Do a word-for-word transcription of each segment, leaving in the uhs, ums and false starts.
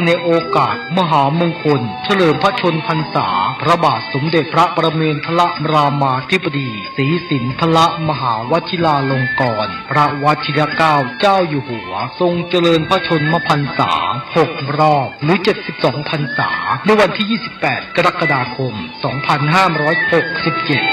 ในโอกาสมหามงคลเฉลิมพระชนมพรรษา พระบาทสมเด็จพระประเมนทรรามาธิบดี ศรีสินทรมหาวชิราลงกรณ พระวชิรเกล้าเจ้าอยู่หัว ทรงเจริญพระชนมพรรษา หกรอบ หรือ เจ็ดสิบสองพรรษา ในวันที่ ยี่สิบแปด กรกฎาคม สองพันห้าร้อยหกสิบเจ็ด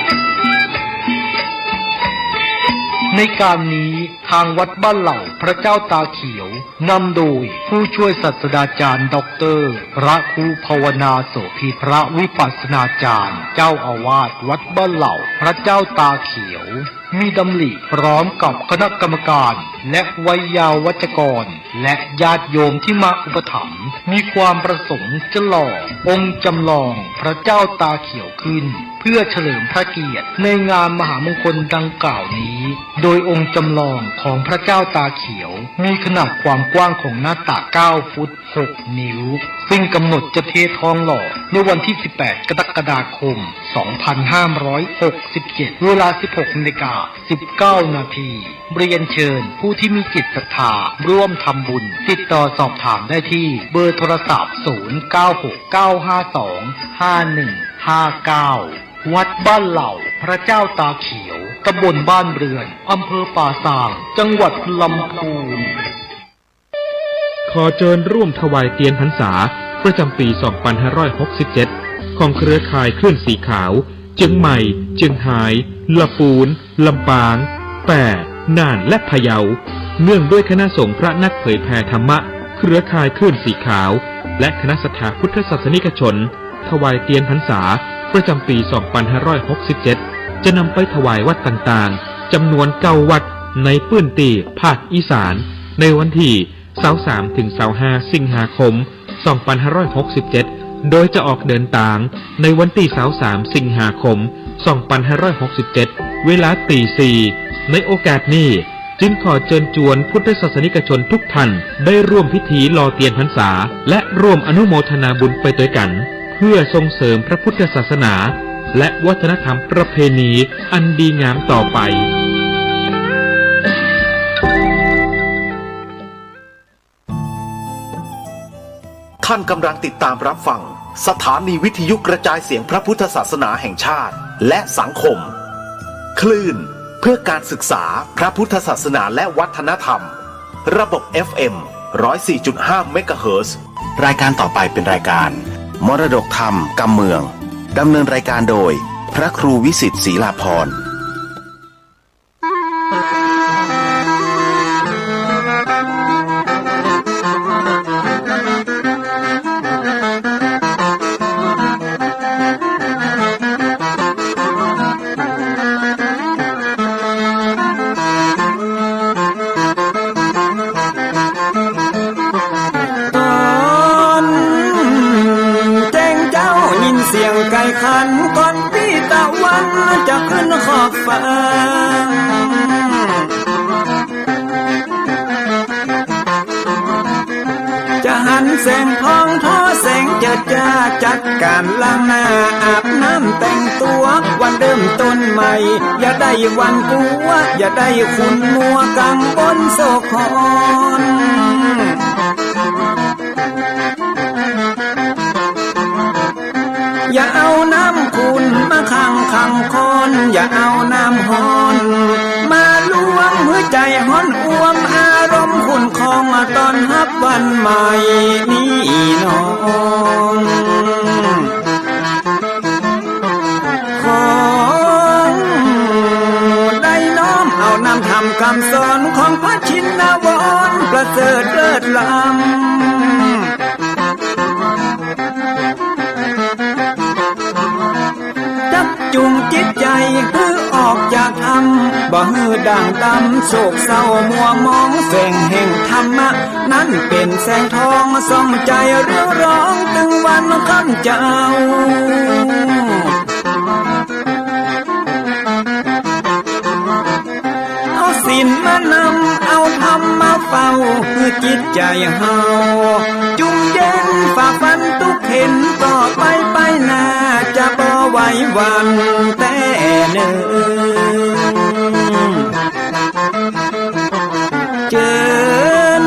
ในการนี้ ทางวัดบ้านเหล่าพระเจ้าตาเขียว นำโดยผู้ช่วยศาสดาจารย์ด็อกเตอร์ พระครูภาวนาโสภิต พระวิปัสสนาจารย์ เจ้าอาวาสวัดบ้านเหล่าพระเจ้าตาเขียว มีดำริพร้อมกับคณะกรรมการ และไวยาวัจกร และญาติโยมที่มาอุปถัมภ์ มีความประสงค์จะหล่อองค์จำลองพระเจ้าตาเขียวขึ้น เพื่อเฉลิมพระเกียรติในงานมหามงคลดังกล่าวนี้ โดยองค์จำลองของพระเจ้าตาเขียว มีขนาดความกว้างของหน้าตัก เก้าฟุต หก นิ้ว ซึ่งกำหนดจะเททองหล่อในวันที่ สิบแปด กรกฎาคม สองพันห้าร้อยหกสิบเจ็ด เวลา สิบหกนาฬิกา สิบเก้านาที เรียนเชิญผู้ที่มีจิตศรัทธาร่วมทำบุญ ติดต่อสอบถามได้ที่เบอร์โทรศัพท์ ศูนย์ เก้า หก เก้า ห้า สอง ห้า หนึ่ง ห้า เก้า วัดบ้านเหล่าพระเจ้าตาเขียว ตำบลบ้านเรือน อำเภอป่าซาง จังหวัดลำพูน ขอเจิญร่วมถวายเตียนพรรษาประจำปี สองพันห้าร้อยหกสิบเจ็ด ของเครือข่ายคลื่นสีขาว เจียงใหม่ เจียงฮาย ละปูน ลำปาง แป้ น่าน และพะเยา เนื่องด้วยคณะสงฆ์พระนักเผยแผ่ธรรมะ เครือข่ายคลื่นสีขาว และคณะศรัทธาพุทธศาสนิกชน ถวายเตียนพรรษาประจำปี สองพันห้าร้อยหกสิบเจ็ด จะนำไปถวายวัดต่างๆ จำนวนเก้าวัดในพื้นที่ภาคอีสาน ในวันที่ ซาวสาม ถึง ซาวห้า สิงหาคม สองพันห้าร้อยหกสิบเจ็ด โดยจะออกเดินตางในวันที่ ซาวสาม สิงหาคม สองพันห้าร้อยหกสิบเจ็ด เวลาตีสี่ ในโอกาสนี้ จึงขอเจิญจวนพุทธศาสนิกชนทุกท่านได้ร่วมพิธีหล่อเตียนพรรษา และร่วมอนุโมทนาบุญไปตวยกั๋น เพื่อส่งเสริมพระพุทธศาสนา และวัฒนธรรมประเพณีอันดีงามต่อไป ท่านกำลังติดตามรับฟังสถานีวิทยุกระจายเสียงพระพุทธศาสนาแห่งชาติ และสังคม คลื่นเพื่อการศึกษาพระพุทธศาสนาและวัฒนธรรม ระบบ เอฟ เอ็ม ร้อยสี่จุดห้า เมกะเฮิรตซ์ รายการต่อไปเป็นรายการมรดกธรรมกำเมือง ดำเนินรายการโดยพระครูวิสิทธิ์ ศรีลาภรณ์ ต๋อนแจ้งเจ๊ายินเสียงไก่ขัน ก่อนปี้ตะวันจะขึ้นขอบฟ้า จะหันแสงทองทอแสงเจิดจ้า จัดก๋านล้างหน้าอาบน้ำแต่งตั๋ว วันเริ่มต้นใหม่ อย่าได้หวาดกลัว อย่าได้ขุ่นมัวกังวลโศกหอน อย่าเอาน้ำขุ่นมาขังขังคอน อย่าเอาน้ำฮ้อนมาลวง หื้อใจ๋ฮ้อนอ่วม อารมณ์ขุ่นคอง ต้อนฮับวันใหม่นี้น้อง ขอได้น้อมเอานำธรรมคำสอนของพระชินวร ประเสริฐเลิศล้ำ จักจูงจิตใจ๋หื้อออกจากถ้ำ บ่หื้อด่างดำโศกเศร้ามัวหมอง แสงแห่งธรรมะนั้นเป๋นแสงทอง ส่องใจ๋เรียวร้อง ตึงวันค่ำเจ๊า เอาศีลมานำ เอาธรรมมาเฝ้า หื้อจิตใจ๋เฮาจุ่มเย็น ฝ่าฟันตุ๊กเข็ญ ต่อไปไปหน้า จะบ่ไหวหวั่นแต๊เน่อ เจิญ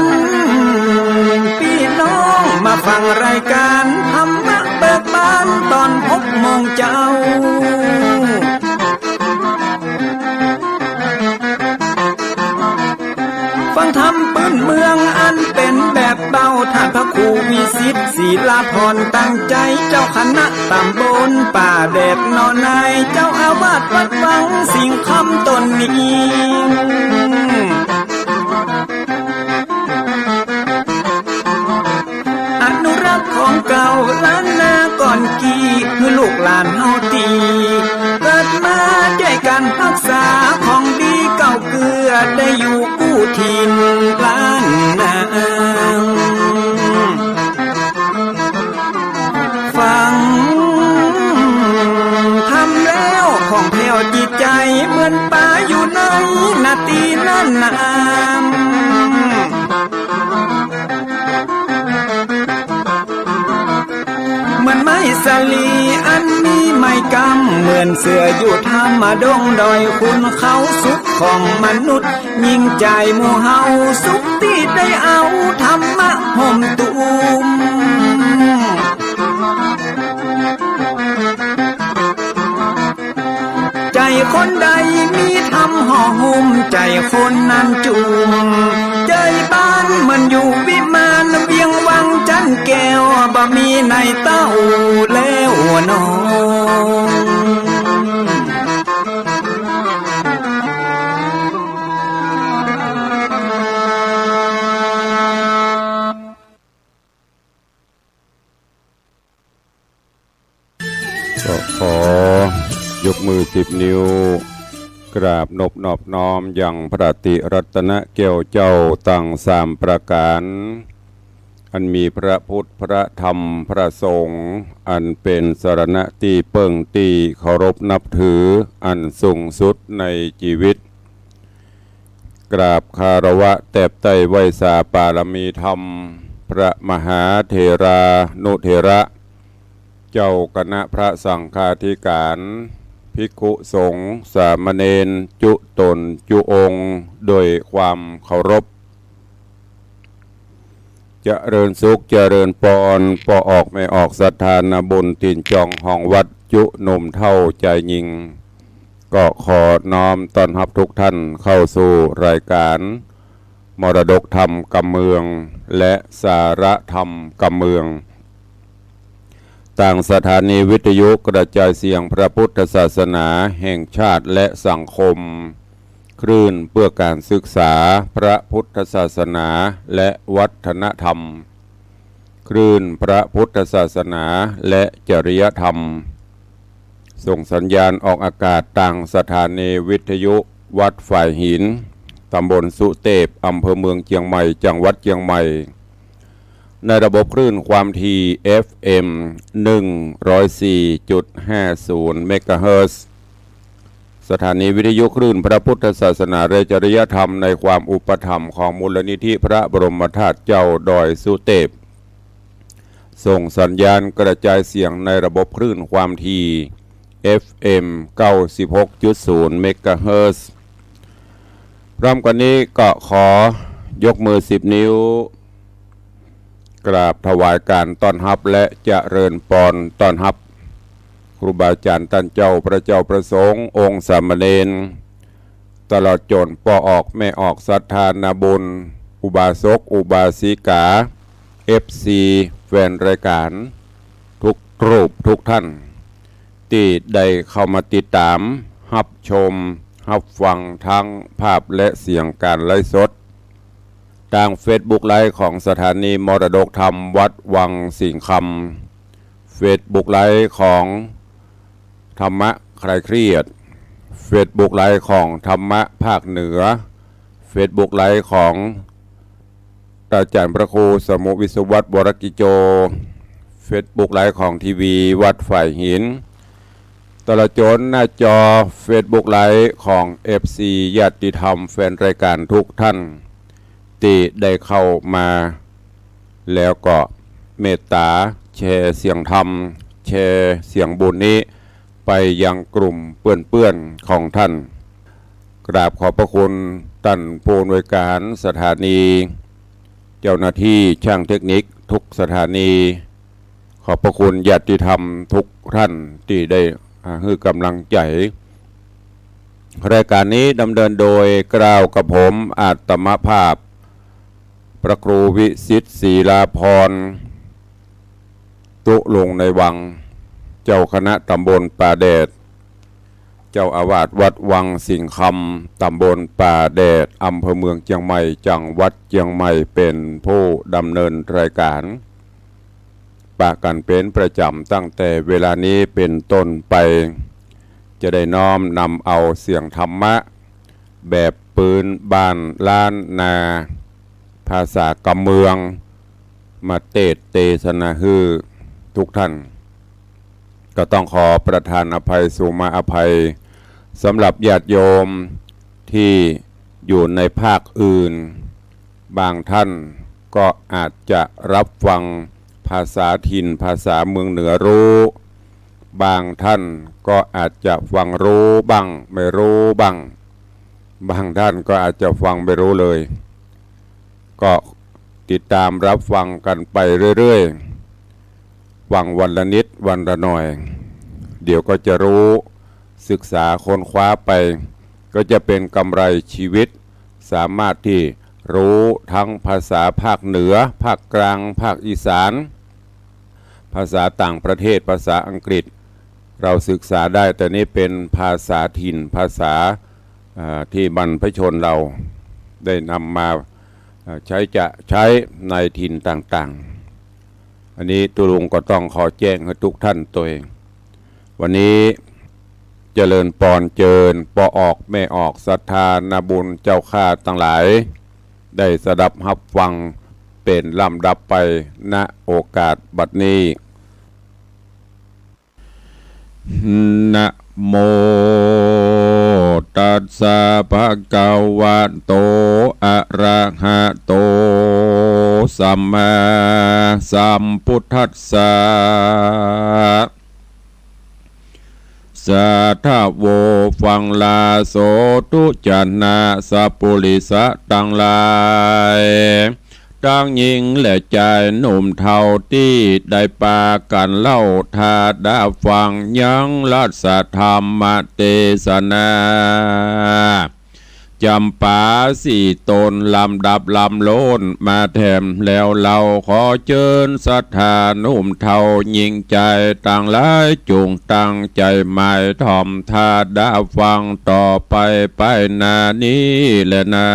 ปี้น้องมาฟัง ฟังรายการธรรมะเบิกบานตอนหกโมงเจ๊า ฟังธรรมปื้นเมืองอันเป๋นแบบเบา ต้านพระครูวิสิทธิ์ ศิลาภรณ์ ตั้งใจ๋ เจ้าคณะตำบลป่าแดดหนองนาย เจ้าอาวาสวัดวังสิงห์คำต๋นนี้ อนุรักษ์ของเก่าล้านนาก่อนกี้ หื้อลูกหลานเฮาตี้เกิดมา จ้วยกั๋นฮักษาของดีเก่าเกื้อ ได้อยู่กู้ถิ่นล้านนา ฟังธรรมแล้วผ่องแผ้วจิตใจ๋ เหมือนป๋าอยู่ในนาตี้นั้นนา เหมือนไม้สาลีอันมีไม้กำ เหมือนเสื้ออยู่ถ้ำดงดอยขุนเขา สุขของมนุษย์ยิ่งใจ๋หมู่เฮา สุขตี้ได้เอาธรรมะห่มตุ้ม ใจ๋คนใดมีธรรมห่อหุ้ม ใจ๋คนนั้นจุ่ม ใจ๋บ้านเหมือนอยู่วิมาน เวียงวังจันทน์แก้ว บ่มีในเต้าแล้วน้อง ก็ขอยกมือสิบนิ้ว กราบนบนอบน้อมยังพระติรัตนแก้วเจ้าตังสามประก๋าน อันมีพระพุทธ พระธรรม พระสงฆ์ อันเป๋นสรณะตี้เปิ้งตี้เคารพนับถืออันสูงสุดในจีวิต กราบคารวะแตบใต้ไหว้สาปารมีธรรม พระมหาเถรานุเถระ เจ้าคณะพระสังฆาธิการ ภิกขุสงฆ์ สามเณร จุ๊ต๋นจุ๊องค์ โดยความเคารพ เจริญสุข เจริญปอน ป้อออกแม่ออกศรัทธานาบุญ ตี๋นจองห้องวัด จุ๊หนุ่มเฒ่าจายญิง ก็ขอน้อมต้อนฮับทุกท่านเข้าสู่รายการมรดกธรรมกำเมือง และสาระธรรมกำเมือง ตางสถานีวิทยุกระจายเสียงพระพุทธศาสนาแห่งชาติและสังคม คลื่นเพื่อการศึกษาพระพุทธศาสนาและวัฒนธรรม คลื่นพระพุทธศาสนาและจริยธรรม ส่งสัญญาณออกอากาศตางสถานีวิทยุวัดฝายหิน ตำบลสุเตพ อำเภอเมืองเจียงใหม่ จังหวัดเจียงใหม่ ในระบบคลื่นความถี่ เอฟเอ็ม หนึ่งร้อยสี่จุดห้าศูนย์ เมกะเฮิรตซ์ สถานีวิทยุคลื่นพระพุทธศาสนาและจริยธรรม ในความอุปถัมภ์ของมูลนิธิพระบรมธาตุเจ้าดอยสุเตพ ส่งสัญญาณกระจายเสียงในระบบคลื่นความถี่ เอฟเอ็ม เก้าสิบหกจุดศูนย์ เมกะเฮิรตซ์ พร้อมกั๋นนี้ก็ขอยกมือสิบนิ้ว กราบถวายการต้อนฮับและเจริญปอนต้อนฮับ ครูบาอาจ๋ารย์ต้านเจ้า พระเจ้าพระสงฆ์ องค์สามเณร ตลอดจ๋นป้อออกแม่ออกศรัทธานาบุญ อุบาสกอุบาสิกา เอฟซี แฟนรายการ ทุกรูปทุกท่าน ตี้ได้เข้ามาติดต๋าม ฮับชม ฮับฟังทั้งภาพและเสียงการไลฟ์สด ตางเฟซบุ๊กไลฟ์ของสถานีมรดกธรรมวัดวังสิงห์คำ เฟซบุ๊กไลฟ์ของธรรมะคลายเครียด เฟซบุ๊กไลฟ์ของธรรมะภาคเหนือ เฟซบุ๊กไลฟ์ของ อาจ๋ารย์พระครูสมุห์ วิศวัตร วรกิจโจ เฟซบุ๊กไลฟ์ของทีวีวัดฝายหิน ตลอดจ๋นหน้าจอเฟซบุ๊กไลฟ์ของเอฟซีญาติธรรมแฟนรายการทุกท่าน ตี้ได้เข้ามา แล้วก็เมตต๋าแชร์เสียงธรรม แชร์เสียงบุญนี้ ไปยังกลุ่มเปื้อนๆ ของท่าน กราบขอบพระคุณต้านผู้อำนวยการสถานี เจ้าหน้าตี้ ช่างเทคนิค ทุกสถานี ขอบพระคุณญาติธรรมทุกท่านตี้ได้ อ่า หื้อก๋ำลังใจ๋ รายก๋านนี้ดำเนินโดยเกล้ากระผมอาตมาภาพ พระครูวิสิทธิ์ ศิลาภรณ์ ตุ๊ลุงในวัง เจ้าคณะต๋ำบลป่าแดด เจ้าอาวาสวัดวังสิงห์คำ ต๋ำบลป่าแดด อำเภอเมืองเจียงใหม่ จังหวัดเจียงใหม่ เป๋นผู้ดำเนินรายก๋าน ปะกั๋นเป๋นประจ๋ำ ตั้งแต่เวลานี้เป๋นต้นไป จะได้น้อมนำเอาเสียงธรรมะ แบบปืนบ้านล้านนา ภาษากำเมือง มาเตสน์เตสนาหื้อทุกท่าน ก็ต้องขอประทานอภัย สุมาอภัย สำหรับญาติโยมที่อยู่ในภาคอื่น บางท่านก็อาจจะรับฟังภาษาถิ่น ภาษาเมืองเหนือรู้ บางท่านก็อาจจะฟังรู้บ้าง ไม่รู้บ้าง บางท่านก็อาจจะฟังไม่รู้เลย ก็ติดตามรับฟังกั๋นไปเรื่อยๆ ฟังวันละนิดวันละหน่อย เดี๋ยวก็จะรู้ ศึกษาค้นคว้าไป ก็จะเป๋นกำไรชีวิต สามารถที่รู้ทั้งภาษาภาคเหนือ ภาคกลาง ภาคอีสาน ภาษาต่างประเทศ ภาษาอังกฤษ เราศึกษาได้ แต่นี่เป๋นภาษาถิ่น ภาษา อ่า ที่บรรพชนเราได้นำมา อ่า ใช้จะใช้ในถิ่นต่างๆ อันนี้ตุ๊ลุงก็ต้องขอแจ้งหื้อทุกท่านตวย วันนี้เจริญปอนเจิญป้อออกแม่ออก ศรัทธานาบุญเจ้าข้าตังหลาย ได้สดับฮับฟังเป๋นลำดับไป ณ โอกาสบัดนี้ นะโมตัสสะ ภะคะวะโต อะระหะโต สัมมาสัมพุทธัสสะ สาธะโว ฟังลาโส ทุจนะสัปปุริสะตังหลาย ตังญิงและจายหนุ่มเฒ่าตี้ได้ปากั๋นเล่าถ้าดาฟังยังรัสธรรมเตสนา จ๋ำปาสี่ต๋นลำดับลำโล้นมาแถมแล้ว เฮาขอเจิญศรัทธาหนุ่มเฒ่าญิงจายตังหลาย จุ่งตั้งใจ๋หมายถ่อมถ้าดาฟังต่อไปไปหน้านี้แลนา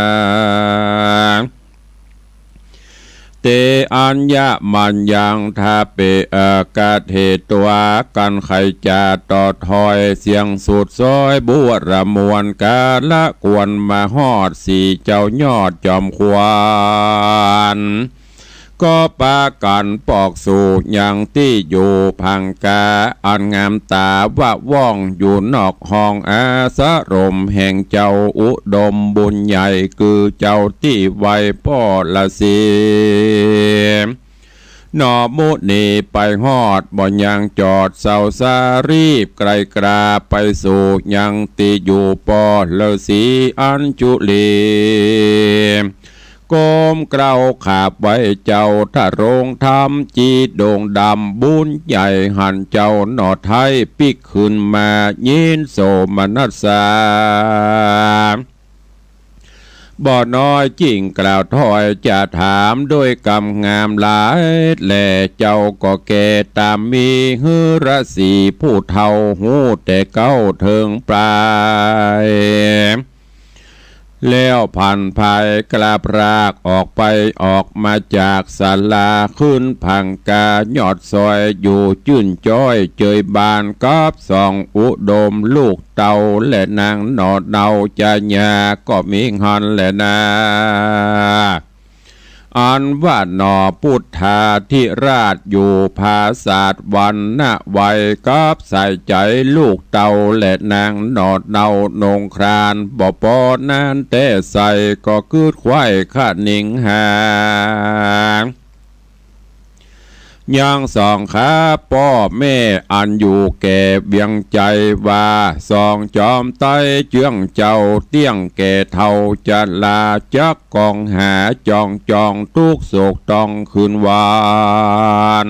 เต อัญญะมัญญัง ถ้าเป๋น เอ่อ กะเถตวา กั๋นใค่จะต่อถ้อยเสียงสูดซ้อยบัวระมวลกาละควรมาฮอดสี่เจ้ายอดจอมขวัญ ก็ปากั๋นปอกสู่ยังตี้อยู่ผังกา อันงามต๋าว่าว่องอยู่นอกห้องอาสรมแห่งเจ้าอุดมบุญใหญ่ คือเจ้าตี้ไหว้ป้อฤๅษี หนอมุนีไปฮอดบ่ยังจอดเซา สารีบไกลกราไปสู่ยังตี้อยู่ป้อฤๅษีอัญจุลี ก้มเกล้าขาบไหว้เจ้าทะโรงธรรม จีดงดำบุญใหญ่หันเจ้าหน่อไท้ปิ๊กขึ้นมายินโสมนัสสา บ่น้อยจิ่งกล่าวถ้อยจะถามด้วยกำงามหลายแล เจ้าก็แก่ต๋ามมี ฤๅษีผู้เฒ่าฮู้แต่เก๊าเถิงปลาย แล้วผันผายกล้าพรากออกไป ออกมาจากศาลาขึ้นผังกายอดซอย อยู่จื้นจ้อยเจยบานกับสองอุดมลูกเต้าและนางหน่อเนาจะหญ้าก็มีหั้นแลนา อันว่าหน่อพุทธาธิราชอยู่ผาสาทวันนะไวกับสายใจ๋ลูกเต้าและนางหน่อเนาหนงคราน บ่ปอนั้นแต่ใส่ก็กึ๊ดไขว้คะนิงหา ยังสองข้าป้อแม่อันอยู่แก่เวียงไจว่า สองจอมไตรเจื้องเจ้าเตี้ยงแก่เฒ่าจะลา จักกองหาจองจองทุกข์โศกต้องคืนวัน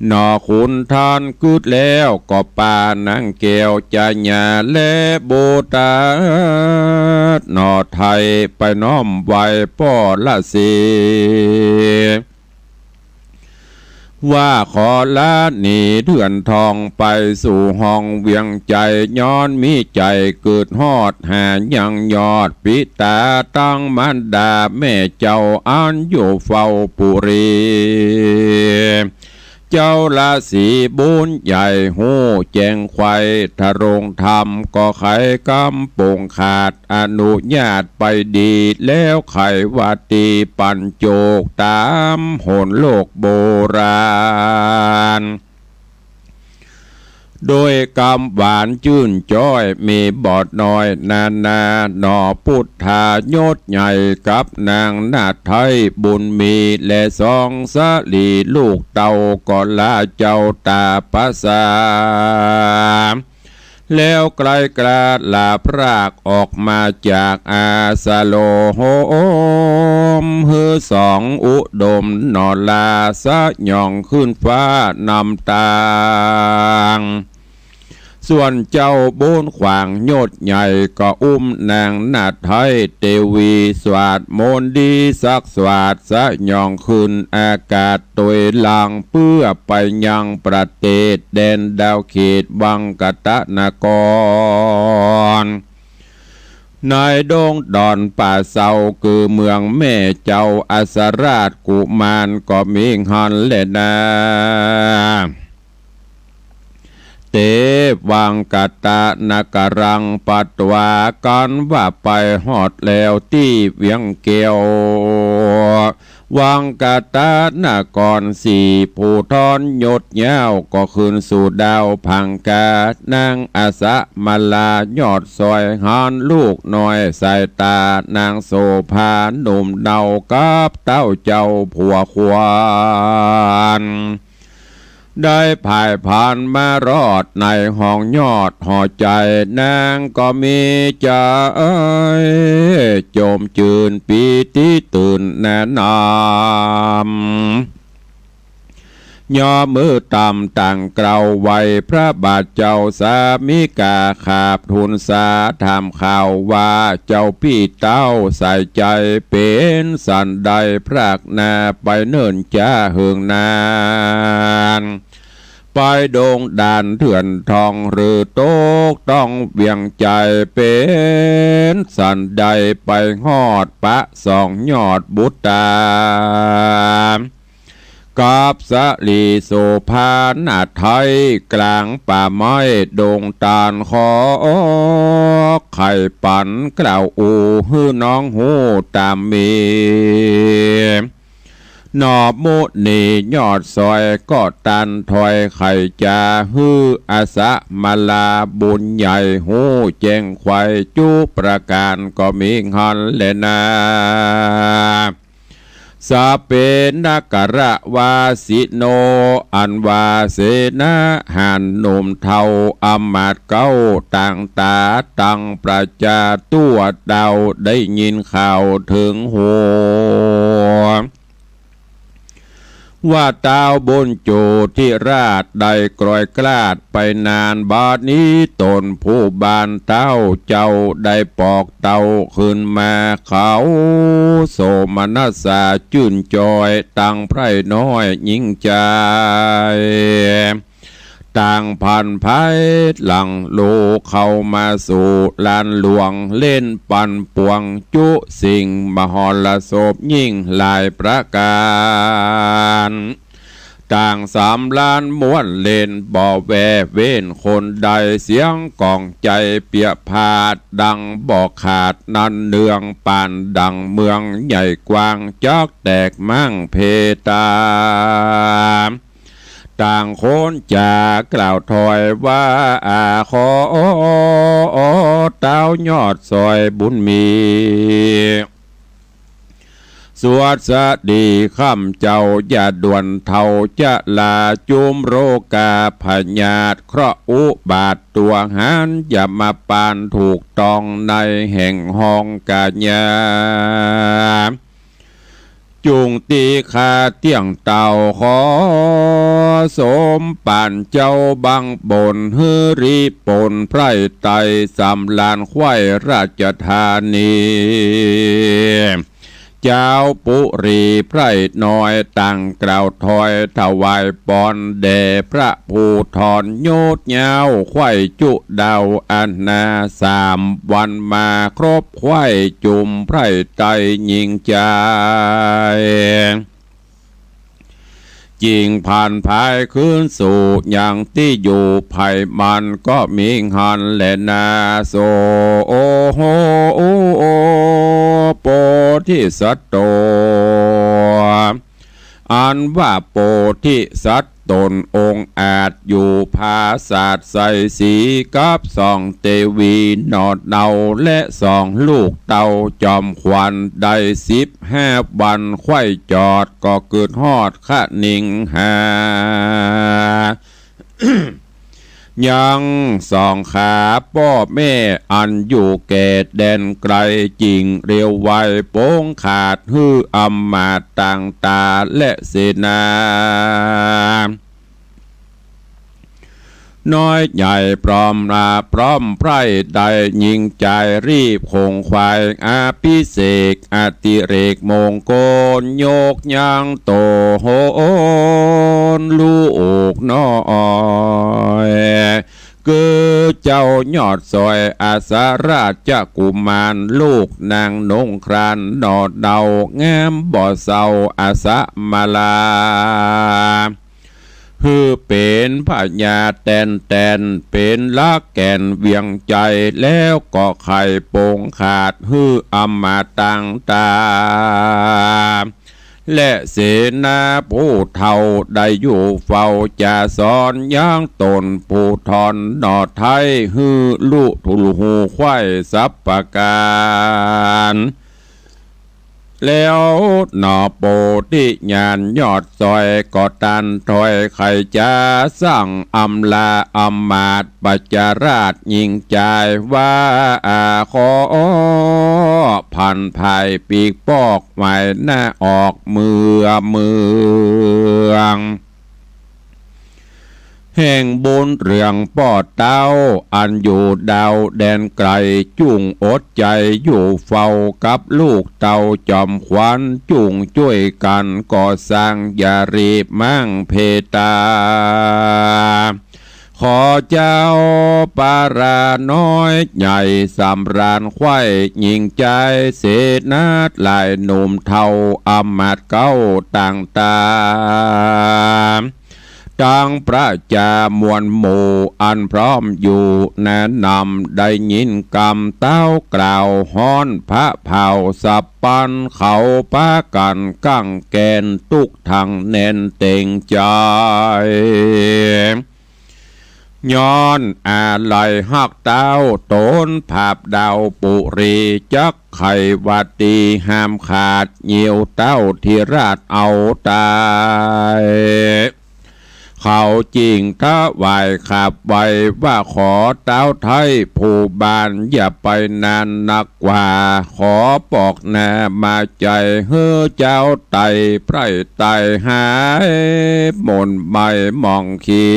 หนอขุนท่านกึ๊ดแล้วก็ปานางแก้วจะหย่าและโบตัด หนอไถ่ไปน้อมไหว้ป้อละเส ว่าขอลาหนีเถื่อนทองไปสู่ห้องเวียงไจ ย้อนมีใจ๋เกิดฮอดหายังยอดปิตาตังมารดาแม่เจ้าอันอยู่เฝ้าปุรี เจ้าราศีบุญใหญ่ฮู้แจ้งไขว่ ทรงธรรมก็ไขกำปงขาด อนุญาตไปดีแล้วไขว่า ตี้ปัญโจกต๋ามหนโลกโบราณ โดยกำหวานจื้นจ้อยมีบ่น้อยนานา หนอปุทธายศใหญ่กับนางนาถไทยบุญมี และสองสะหลีลูกเต้าก็ลาเจ้าต๋าประสา แล้วไกลกล้าลาพรากออกมาจากอาสโลหม หื้อสองอุดมหนอลาสยองขึ้นฟ้านำตาง ส่วนเจ้าบุญขวางยศใหญ่ก็อุ้มนางนาถไทยเตวีสวาดมนต์ดีสักสวาดสยองขึ้นอากาศ ตวยหลังเปื้อไปยังประเทศแดนดาวเขตวังกตนคร ในดงดอนป่าเซาคือเมืองแม่เจ้าอัสราชกุมารก็มีหั้นแลนา เตวังกตนครัง ปัตวากันว่าไปฮอดแล้วตี้เวียงแก้ว วังกตนคร สี่ผู้ทอนยศยาวก็ขึ้นสู่ดาวพังกา นางอสมลายอดสอยหันลูกน้อยสายต๋านางโสภาหนุ่มเนากับเต้าเจ้าผัวขวัญ ได้ผ่ายผ่านมารอดในห้องยอดหอใจ๋ นางก็มีใจ๋จมจืนปีติตื่นแนะนำ ย่อมือต่ำตั้งเกล้าไหว้พระบาทเจ้าสามิกา ขาบทูลสาถามข่าวว่า เจ้าปี้เต้าสายใจ๋เป๋นสันใด พรากนาไปเนิ่นจ๊าเหิงนาน ไปดงด่านเถื่อนทองหรือตกต้องเวียงไจ เป๋นสันใดไปฮอดปะสองยอดบุตรา กับสะหลีโสภานาถไทย กลางป่าไม้ดงตาล ขอไขปันกล่าวอู้หื้อน้องฮู้ต๋ามมี หนอมุนียอดสอยก็ตันถ้อยไขจ๋า หื้ออสมลาบุญใหญ่ฮู้แจ้งไขว่จุประก๋านก็มีหั้นแลนา สเปนกรวาสิโน อันว่าเสนาหารหนุ่มเฒ่าอำมาตย์เก๊าต่างต๋าตังประจาตั๋วเต้า ได้ยินข่าวเถิงหู ว่าต้าวบุญโจทิราชได้กลอยกลาดไปนาน บาดนี้ต๋นผู้บ้านต้าวเจ้าได้ปอกเต้าขึ้นมา เขาโสมนัสสาจื้นจ้อยตังใพร่น้อยยิ่งใจ๋ ต่างผันไพร่หลังลูกเข้ามาสู่ลานหลวง เล่นปั่นป่วงจุสิ่งมหรสพยิ่งหลายประก๋าน ต่างสำราญม่วนเล่นบ่แว่เว้นคนใด เสียงกองไจเปียผาดดังบ่ขาด นั่นเนืองปานดังเมืองใหญ่กว้างจักแตกมั่งเพตา ต่างคนจ๋ากล่าวถ้อยว่า อา ขอต้าวยอดสอยบุญมี สวัสดีข้ามเจ้า อย่าด่วนเฒ่าจะลา จุมโรคาพยาธิเคราะห์อุบาท ตั๋วหานยมปานถูกต้องในแห่งห้องกายา จุ่งตี้ข้าเตี้ยงเต้า ขอสมปานเจ้าบังบน หื้อรีผลไพร่ไตร สำราญไขว้ราชธานี เจ้าปุรีไพร่น้อย ต่างกล่าวถอยถวายปอนแด่พระภูธร โยชน์ยาวไขว้จุดาวอนา สามวันมาครบไขว้จุมไพร่ไตรยิ่งใจ๋ จิ่งผ่านภายคืนสู่ยังตี้อยู่ ไผมันก็มีหั้นแลนา โส โอโห โอ โอ โพธิสัตว์โต อันว่าโพธิสัตว์ตนองค์อาจ อยู่ผาสาทไสสีกับสองเตวีหนอเนา และสองลูกเต้าจอมขวัญ ได้สิบห้าวันไขว้จอด ก็กึ๊ดฮอดคะนิงหา ยังสองขาป้อแม่อันอยู่แก่แดนไกล จิ่งเรียวไวปงขาดหื้ออำมาตย์ต่างต๋าและเสนา น้อยใหญ่พร้อมลาพร้อมไพร่ ได้ยิ่งใจ๋รีบขงไขว้ อภิเษกอติเรกมงคล ยกยังโตโหนลูกน้อย คือเจ้ายอดสอยอสราชกุมาร ลูกนางนงครานหนอเนา งามบ่เศร้าอสมาลา หื้อเป๋นพญาแต๋นแต๋น เป๋นหลักแก่นเวียงใจ๋ แล้วก็ไขปงขาดหื้ออำมาตย์ต่างต๋า และเสนาผู้เฒ่าได้อยู่เฝ้าจะสอนยังตนผู้ทอนหนอไท้ หื้อลุถูกหูไขว้สัพพะก๋าน แล้วหนอโพธิญาณยอดสอย ก็ตันถ้อยไขจ๋า สั่งอำลาอำมาตย์ปัจจราชยิ่งใจ๋ว่า อา ขอผันภายปีกปอกหมายหน้าออกเมือเมือง แห่งบุญเรืองป้อเต้า อันอยู่ดาวแดนไกล จุ่งอดใจ๋อยู่เฝ้ากับลูกเต้าจอมขวัญ จุ่งจ้วยกั๋นก่อสร้าง อย่ารีบมั่งเพตา ขอเจ้าปาราน้อยใหญ่สำราญไขว้ยิ่งใจ๋ เสนาหลายหนุ่มเฒ่าอำมาตย์เก๊าต่างต๋า ตังประจามวลหมู่อันพร้อมอยู่นานำ ได้ยินกำเต้ากล่าวฮ้อนพระเผ่าสัพพัน เขาปากั๋นกั้งแกนตุ๊กตังแน่นเต็งใจ๋ ย้อนอาลัยฮักเต้าต๋นผาบดาวปุรี จักไขวาตีห้ามขาด เหยี่ยวเต้าธิราชเอาต๋าย เขาจิ่งถวายขับไหว้ว่า ขอเต้าไท้ผู้บ้านอย่าไปนานนักกว่า ขอปอกหน้ามาใจ๋ หื้อเจ้าไตรไพร่ไตรหายหม่นไหม้หมองขี้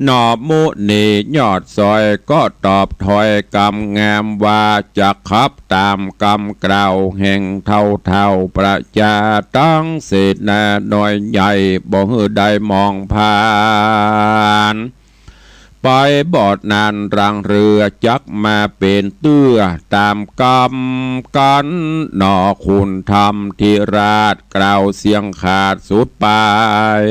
หนอมุนียอดสอยก็ตอบถ้อยกำงามว่า จักขับต๋ามกำกล่าวแห่งเฒ่าเฒ่าประจา ตังเสนาน้อยใหญ่บ่หื้อได้มองผ่าน ไปบ่นานหลังเฮือจักมาเป๋นเตื้อ ต๋ามกำกั๋นหนอคุณธรรมธิราชกล่าวเสียงขาดสุดปาย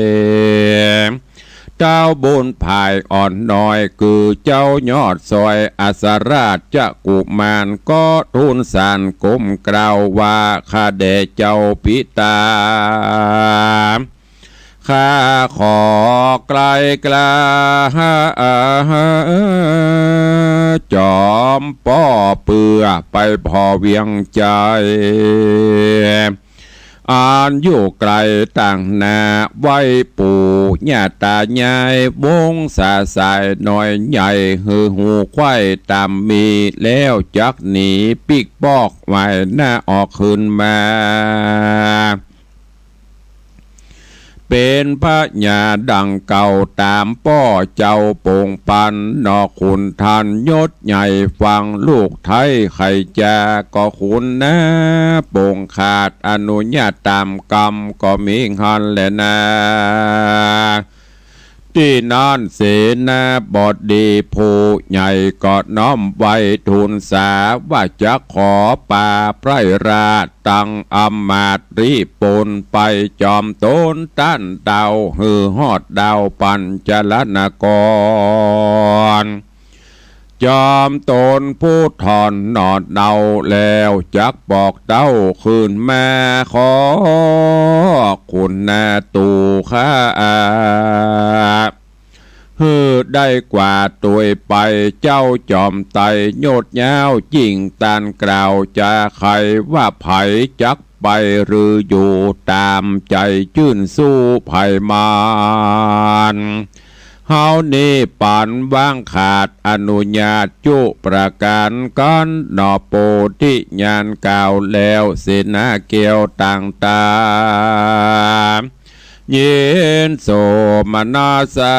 เต้าบุญภายอ่อนน้อยคือเจ้ายอดสอยอสราชกุมาร ก็ทูลสานก้มกล่าวว่า ข้าแด่เจ้าปิตา ข้าขอไกลกล้าจอม ำป้อเปื้อไปผ่อเวียงชัย อันอยู่ไก๋ตางหน้า ไหว้ปู่ย่าต๋ายายวงศาสายน้อยใหญ่ หื้อฮู้ใคว่ต๋ามมี แล้วจักหนีปิ๊กปอกไหว้หน้าออกคืนมา เป๋นพญาดังเก่าต๋ามป้อเจ้าโป๋งปัน นอกขุนทันยศใหญ่ฟังลูกไท้ใค่จ๋า ก็ขุนนาโป๋งขาดอนุญาตต๋ามกำ ก็มีหั้นแลนา ตี้นั้นเสนาบดีผู้ใหญ่ก็น้อมไหว้ทูลสา ว่าจักขอปาไพร่ราช ตังอำมาตย์รีบปนไป จอมโตนต้านเต้า หื้อฮอดดาวปัญจลนคร จอมโตนผู้ถอนหนอดเนาแล้ว จักบอกเต้าคืนมา ขอขุนนาตู่ข้า หื้อได้กว่าตวยไป เจ้าจอมไตรยศยาวยิ่ง ต้านกล่าวจาใค่ว่าใผจักไปหรืออยู่ ต๋ามใจ๋จื้นสู้ใผมัน เฮานี้ปันว่างขาดอนุญาตจุประก๋านกั๋น หนอ โปธิญาณกล่าวแล้ว เสนาแก้วต่างต๋า ยินโสมนัสสา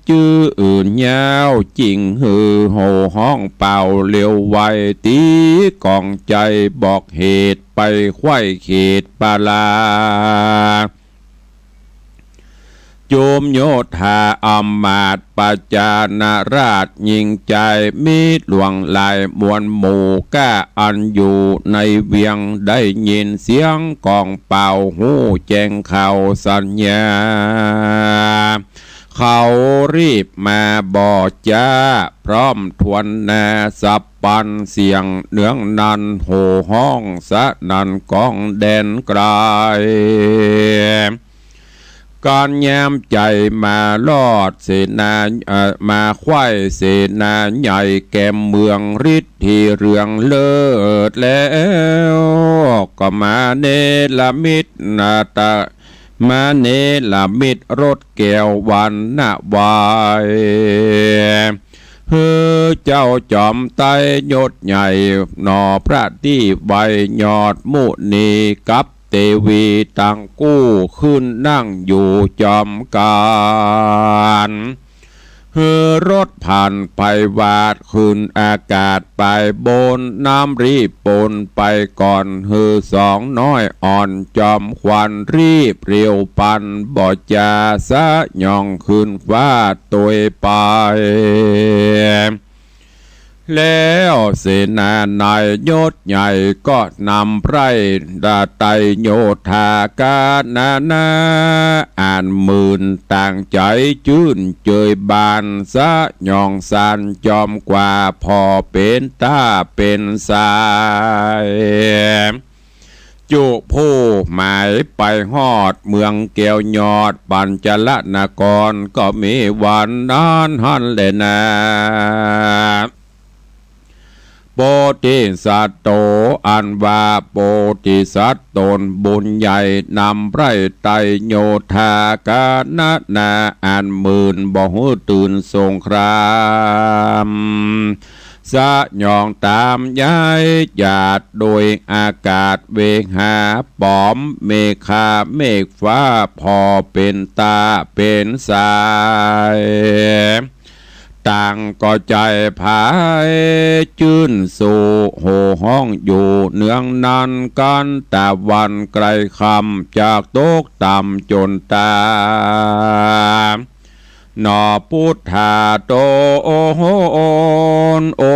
จื้นยาวยิ่ง หื้อโห่ฮ้องเป่าเร็วไว ตี๋ก๋องใจ๋บอกเหตุ ไปใคว่เขตปาลา จุมโยธาอำมาตย์ประจานาราชยิ่งใจ๋ มีหลวงหลายมวลหมู่ก้า อันอยู่ในเวียง ได้ยินเสียงก๋องเป่า ฮู้แจ้งข่าวสัญญา เขารีบมาบ่จ๊า พร้อมทวนนาสับปันเสียง เนืองนั้นโห่ฮ้องสนั่นก้องแดนไก๋ ก๋านยามใจ๋มารอดเสนา เอ่อ มาใคว่เสนาใหญ่แก่มเมืองฤทธิเรืองเลิศแล้ว ก็มาเนรมิตนาตะ มาเนรมิตรถแก้ววรรณะไว้ หื้อเจ้าจอมไตรยศใหญ่ หนอ ประทีปไว้ยอดมุนีกับเตวีตังกู้ ขึ้นนั่งอยู่จอมก๋าน หื้อรถผ่านไปวาดขึ้นอากาศไปบน น้ำรีบปนไปก่อน หื้อสองน้อยอ่อนจอมขวัญ รีบเร็วปันบ่จ๊า สยองขึ้นฟ้าตวยไป แล้วเสนาในยศใหญ่ก็นำไพร่ไตรโยธากานานา อันหมื่นต่างใจ๋จื้นเจยบาน สยองสานจอมกว่า ผ่อเป๋นต้าเป๋นสาย จุผู้หมายไปฮอดเมืองแก้วยอดปัญจลนคร ก็มีวันนั้นหั้นแลนา โพธิสัตโต อันว่าโพธิสัตว์ต๋นบุญใหญ่ นำไพร่ไตรโยธากานานา อันหมื่นบ่หื้อตื่นสงคราม สยองต๋ามย้ายหยาดโดยอากาศเวหา ป๋อมเมฆาเมฆฟ้า ผ่อเป๋นต้าเป๋นสาย ต่างก็ใจ๋ผายจื้นสู้ โห่ฮ้องอยู่เนืองนั้นกั๋น ตะวันใก้ค่ำจักตกต่ำจ๋นต๋า หนอ พุทธาโต อ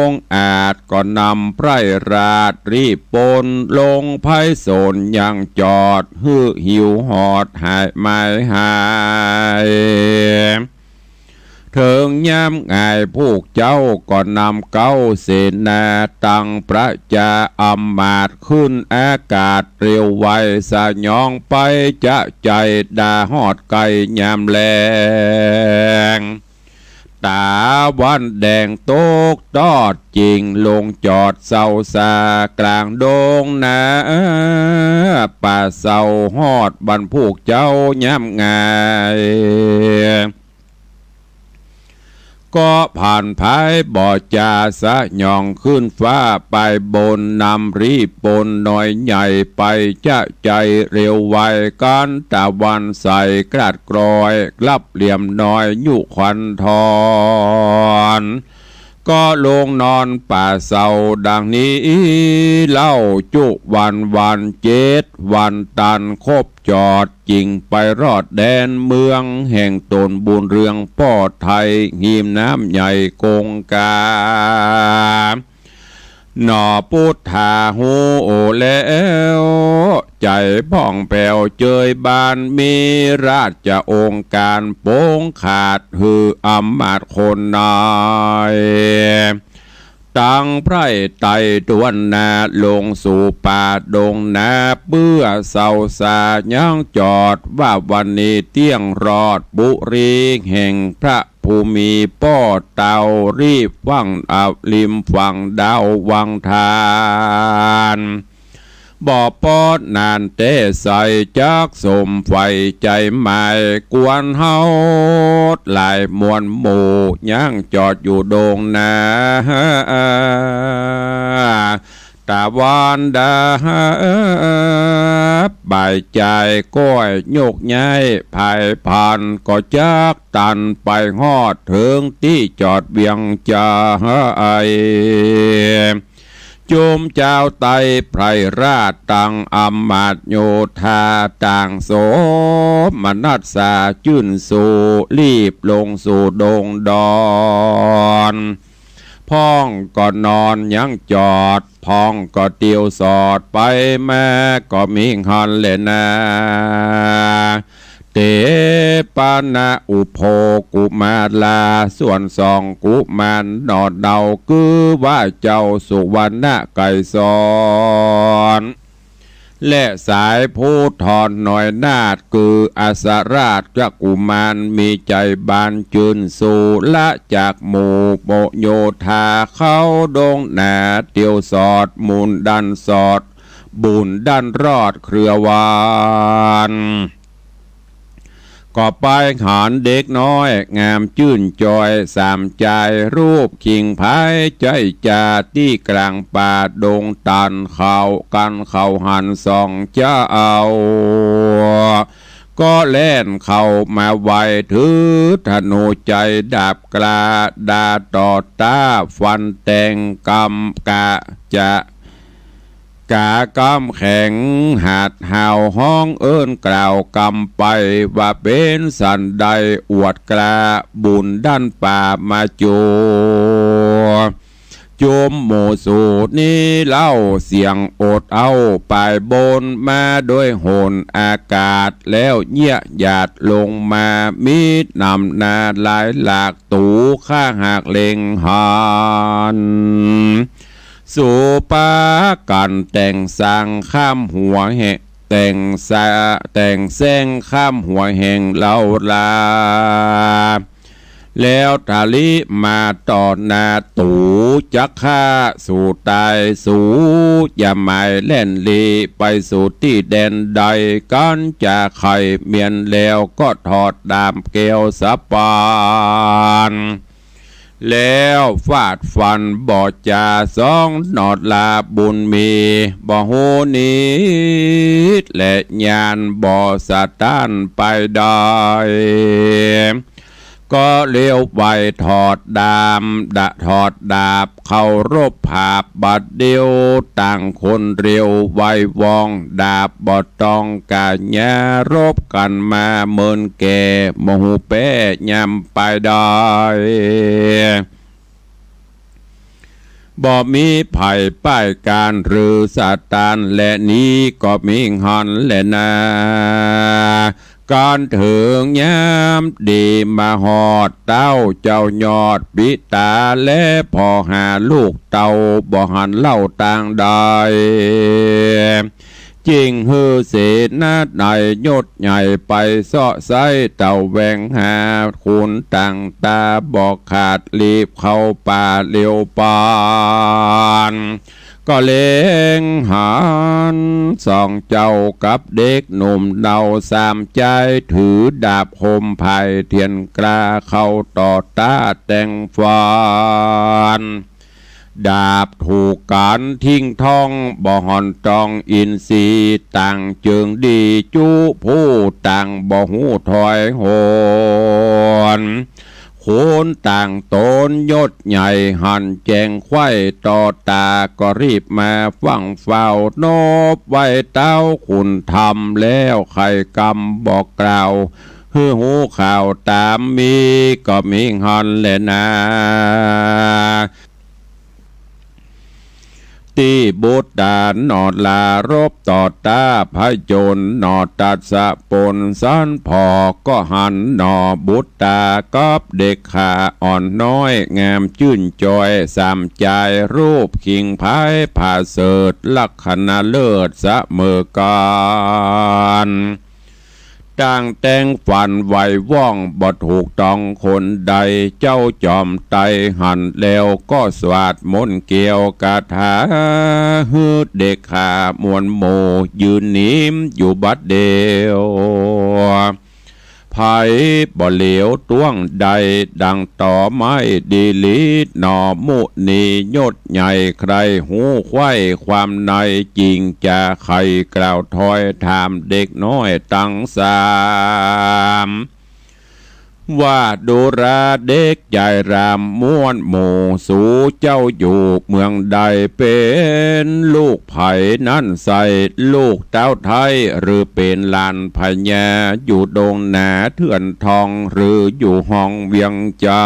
งค์อาจก็นำไพร่ราชรีบปน ลงไพศาลยังจอด หื้อหิวหอดหายหมายหาย เถิงยามหงายพวกเจ้าก็นำเก๊าเสนา ตังประจาอำมาตย์ขึ้นอากาศเร็วไว สยองไปจะใจ๋ดาฮอดใก้ยามแลง ต๋าวันแดงตกตอด จึงลงจอดเซาสากลางดงนาป่าเซา ฮอดบ้านผูกเจ้ายามงาย ก็ผ่านภายบ่จาสยอง ขึ้นฟ้าไปบน นำรีบปนน้อยใหญ่ ไปจะใจเร็วไว กันตะวันใสกลาดกลอย กลับเหลี่ยมน้อยยุควันทอน ก็ลงนอนป่าเซาดังนี้เล่า จุวันวันเจ็ดวันตันครบจอด จึงไปรอดแดนเมืองแห่งต๋น บุญเรืองป้อไทย หิมน้ำใหญ่กงกา หนอปุทธาฮู้แล้ว ใจ๋ผ่องแผ้วเจยบาน มีราชองค์การปงขาด หื้ออำมาตย์คนนาย ตังไพร่ไต่ถ้วนหน้า ลงสู่ป่าดงนา เปื้อเซาสายังจอด ว่าวันนี้เตี้ยงรอดปุรีแห่งพระ ผู้มีป้อเต่า รีบฝั่งอ่าวริมฝั่งดาววังทาน บ่ปอดนานแต่ใส จักสมใฝ่ใจ๋หมาย กวนเฮาหลายมวลหมู่ ยังจอดอยู่ดงนา ตะวันดาบ บ่ายจายก้อยยกย้าย ผายผ่านก็จักตัน ไปฮอดเถิงตี้จอดเวียงใจ๋ จุมจาวไตไพร่ราชตังอำมาตย์โยธา ต่างโสมนัสสาจื้นสู รีบลงสู่ดงดอน พ่องก็นอนยังจอด พ่องก็เตียวสอดไปมา ก็มีหั้นแลนา เตปะนะอุโภกุมารา ส่วนสองกุมารหน่อเนา คือว่าเจ้าสุวรรณไกรสร และสายผู้ทอนน้อยนาถ คืออัสสราชกุมาร มีใจ๋บานจื้นสู ละจากหมู่โมโยธา เข้าดงนาเตียวสอด บุญดันสอด บุญดันรอดเครือวัน ก็ไปหันเด็กน้อยงามจื้นจอย สามจายรูปคิงไพร ใจ๊จ่าตี้กลางป่าดงตัน เข้ากั๋นเข้าหันสองเจ้า ก็แล่นเข้ามาไว ถือธนูใจ๋ดาบกล้า ดาต่อต้าฟันแตงกำกะจะ ก๋ากำแข็งหาดหาวฮ้องเอิ้นกล่าวกำไป ว่าเป๋นสันใดอวดกล้า บุญดันป่ามาโจ จุมหมู่สูนี้เล่า เสียงโอดเอ้าปายบนมาโดยหนอากาศ แล้วเยียะหยาดลงมา มีน้ำหน้าหลายหลาก ตูข้าหากเล็งหัน สูปากั๋นแต่งสร้างข้ามหัวแห่ง แต่งสะ แต่งแสร้งข้ามหัวแห่งเฮาลา แล้วทะลิมาต่อหน้า ตูจักฆ่าสูต๋าย สูอย่าหมายแล่นหลีไปสู่ตี้แดนใด กั๋นจะใค่เมียนแล้วก็ถอดดาบแก้วสะปาน แล้วฟาดฟันบ่จ่าสองหนอดลา บุญมีบ่ฮู้นิด และญาณบ่สะต้านไปได้ ก็เลี้ยวไวถอดดาบ ดะถอดดาบ เคารพผาบบัดเดียว ต่างคนเร็วไวว่อง ดาบบ่ต้องก๋าญญา รบกั๋นมาเมินแก่ บ่ฮู้แป๊ยามไปได้ บ่มีใผป้ายก๋านหรือสะต้าน และนี้ก็มีหั้นแลนา กั๋นเถิงยามดีมาฮอด เต้าเจ้ายอดปิต๋า และผ่อหาลูกเต้า บ่หันเล่าตางใด จึ่งหื้อเสนาใหญ่ยศใหญ่ไปเซาะไซ้ตะแหวงหา ขุนต่างต๋าบ่ขาด รีบเข้าป่าเร็วปาน ก็เล็งหันสองเจ้ากับเด็กหนุ่มเนาสามจาย ถือดาบคมไพเทียนกล้าเข้าต่อต้านแตงฟัน ดาบถูกกั๋นทิ้งท้อง บ่ห่อนตองอินทรีย์ ต่างเจิงดีจุผู้ต่างบ่ฮู้ถอยหวน ขุนต่างต๋นยศใหญ่หันแจ้งไขว้ต่อต๋า ก็รีบมาฟั่งเฝ้านบไหว้เต้าขุนธรรมแล้ว ใค่กำบอกกล่าว หื้อฮู้ข่าวต๋ามมี ก็มีหั้นแลนา ตี้บุตรต๋าหนอลารบต่อต้านผจญหนอ ตัดสะปนสันผ่อ ก็หันหนอบุตรต๋ากับเด็กข้าอ่อนน้อย งามจื้นจอยสามจาย รูปคิงไพรผาเสริฐ ลักขณะเลิศเสมอกั๋น ต่างแตงฟันไหวว่อง บ่ถูกต้องคนใด เจ้าจอมไตรหันแล้ว ก็สวาดมนต์แก้วคาถา หื้อเด็กข้ามวลหมู่ ยืนนิ่มอยู่บัดเดียว ไผบ่เหลียวต้วงได้ ดังตอไม้ดีหลีหนอ มุนียศใหญ่ใคร่ฮู้ไขว้ความใน จึงจะไขกล่าวถอยถามเด็กน้อยตังสาม ว่าดูราเด็กใจ๋รามมวลหมู่ สูเจ้าอยู่เมืองใด เป๋นลูกไผนั้นใส่ ลูกเต้าไทย หรือเป๋นหลานพญา อยู่ดงนาเถื่อนทอง หรืออยู่ห้องเวียงใจ๋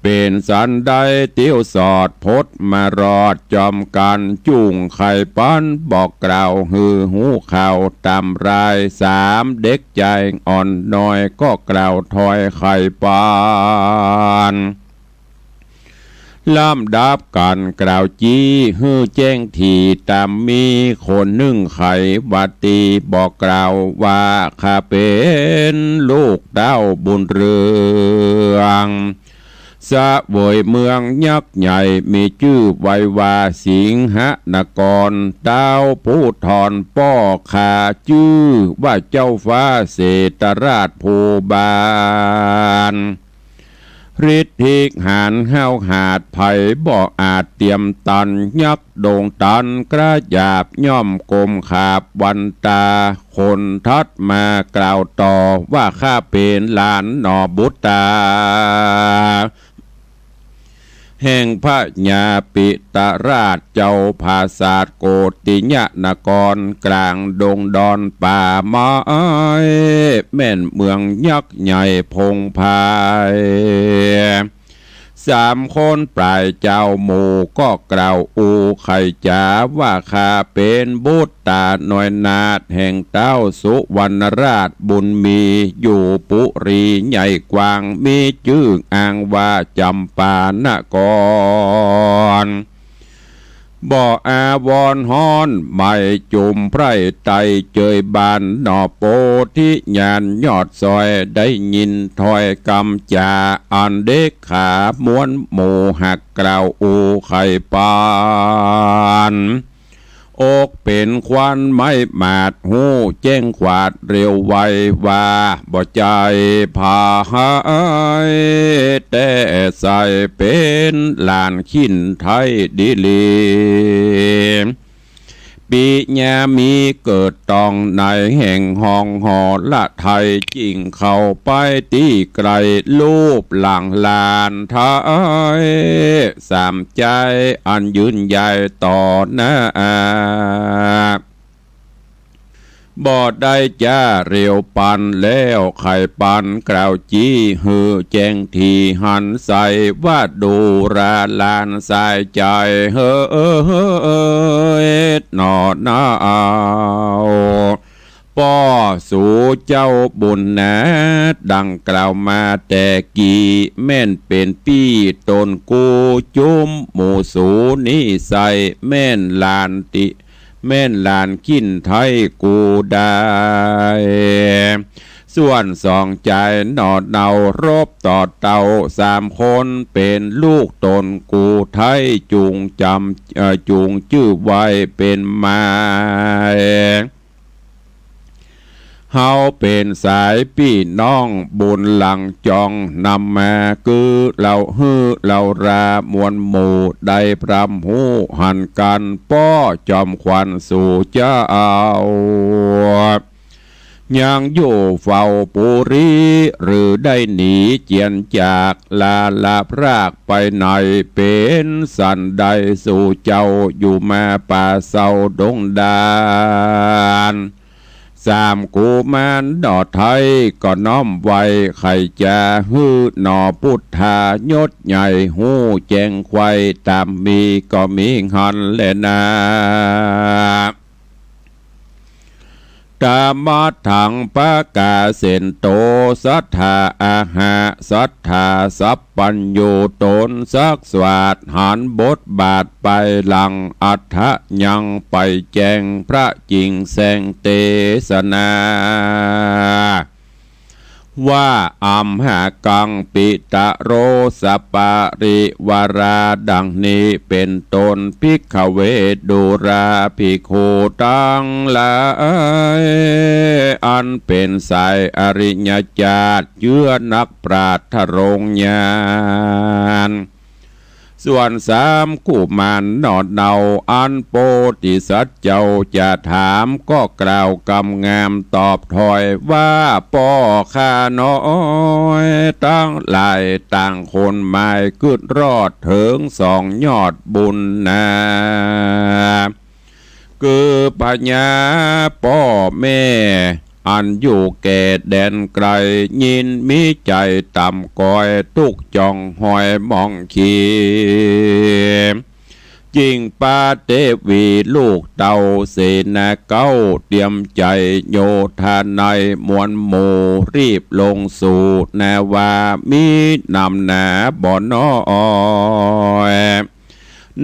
เป๋นสันใด เตี้ยวสอดพดมารอด จอมกั๋นจุ่งไขปัน บอกกล่าวหื้อฮู้ข่าวต๋ามราย สามเด็กใจ๋อ่อนน้อย ก็กล่าวถอยไขปัน ลำดับกั๋นกล่าวจี้ หื้อแจ้งถี่ต๋ามมี คนนึ่งไขวาตี บอกกล่าวว่า ข้าเป๋นลูกเต้าบุญเรือง เสวยเมืองยักษ์ใหญ่ มีจื้อไว้ว่าสิงหนคร เต้าผู้ถอนป้อข้า จื้อว่าเจ้าฟ้าเศรษฐราชภูบาล ฤทธิหาญห้าวหาญ ไผบ่อาจเตียมตัน ยักษ์ดงตันกระหยาบ ย่อมก้มขาบวันตา คนถัดมากล่าวต่อ ว่าข้าเป๋นหลานหนอบุตรต๋า แห่งพญาปิตราชเจ้าผาสาทโกติยนคร กลางดงดอนป่าไม้ แม่นเมืองยักษ์ใหญ่พงไพร สามคนปลายเจ้าหมู่ก็กล่าวอู้ไขจ๋าว่า ข้าเป๋นบุตรต๋าน้อยนาถแห่งเต้าสุวรรณราชบุญมี อยู่ปุรีใหญ่กว้าง มีจื้ออ้างว่าจำปานคร บ่อาวรณ์ฮ้อนไหม้จุ่มไพร่ไตเจยบานหนอ โพธิญาณยอดซอย ได้ยินถ้อยกำจ๋า อันเด็กขามวลหมู่หักกล่าวอู้ไขปัน อกเป๋นควันไหม้หมาด ฮู้แจ้งขวาดเร็วไวว่า บ่ใจ้ผายแต๊ใส่ เป๋นหลานขินไทยดีหลี ปิญญามีเกิดต๋องในแห่งห้องหอละไทย จึ่งเข้าไปตี้ใก้ ลูบหลังหลานไทย สามจายอันยืนใหญ่ต่อหน้า บ่ได้จ้าเร็วปัน แล้วไขปันกล่าวจี้ หื้อแจ้งถี่หันใส่ ว่าดูราหลานสายใจ๋ เฮยหนอเนา ป้อสูเจ้าบุญนาถ ดังกล่าวมาแต่กี้ แม่นเป๋นปี้ต๋นกู้จุ้มหมู่สูนี้ใส่ แม่นหลานติ แม่นหลานขิ้นไท้กูได้ ส่วนสองจายหน่อเนา รบต่อเต้าสามคน เป๋นลูกต๋นกูไท้ จุงจ๋ำ เอ่อ จุงจื้อไว้เป๋นหมาย เฮาเป๋นสายปี้น้อง บุญหลังจองนำมา กือเฮาหื้อเฮาหรา มวลหมู่ได้พร่ำฮู้หันกั๋น ป้อจอมขวัญสูเจ้า ยังอยู่เฝ้าปุรี หรือได้หนีเจียนจาก ลาลาพรากไปไหน เป๋นสันใดสูเจ้า อยู่มาป่าเซาดงดาน สามกุมารหน่อไท้ ก็น้อมไหว้ ใค่จะหื้อหน่อปุทธายศใหญ่ ฮู้แจ้งไขว้ต๋ามมี ก็มีหั้นแลนา ตมัตถัง ปกาเสนโต สัตถาอาหะ สัตถาสัพพัญญู ต๋นซักสวาท หันบทบาทไปหลัง อัฏฐยัง ไปแจ้งพระจิ่งแสงเตสนา ว่า อัมหากัง ปิตะโร สปะริวารา ดังนี้เป๋นต้น ภิกขเว ดูราภิกขุตังหลาย อันเป๋นสายอริยจาติ เจื้อนักปราชญ์ทรงญาณ ส่วนสามกุมารหน่อเนา อันโพธิสัตว์เจ้าจะถาม ก็กล่าวกำงามตอบถอยว่า ป้อข้าน้อยตังหลาย ต่างคนหมายกึ๊ดรอด เถิงสองยอดบุญนา คือพญาป้อแม่ อันอยู่แก่แดนไกล ยินมีใจ๋ต่ำก๋อย ตุ๊กข์จ่องหอยหมองขี จิ่งปาเตวีลูกเต้า เสนาเก๊าเตียมใจ๋ โยธานัยมวลหมู่ รีบลงสู่นาวา มีนำหนาบ่น้อย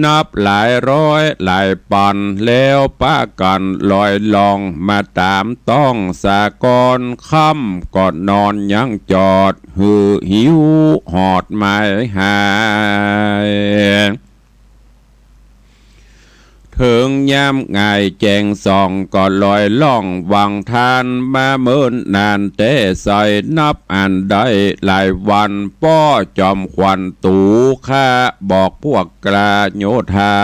นับหลายร้อยหลายปัน แล้วปะกั๋นลอยล่อง มาต๋ามต้องสากร ค่ำก็นอนยังจอด หื้อหิวหอดหมายหาย เถิงยามหงายแจ้งส่อง ก็ลอยล่องหวังทาน มาเมินนานแต๊ไส้ นับอันได้หลายวัน ป้อจอมขวัญตั๋วข้า บอกพวกกล้าโยธา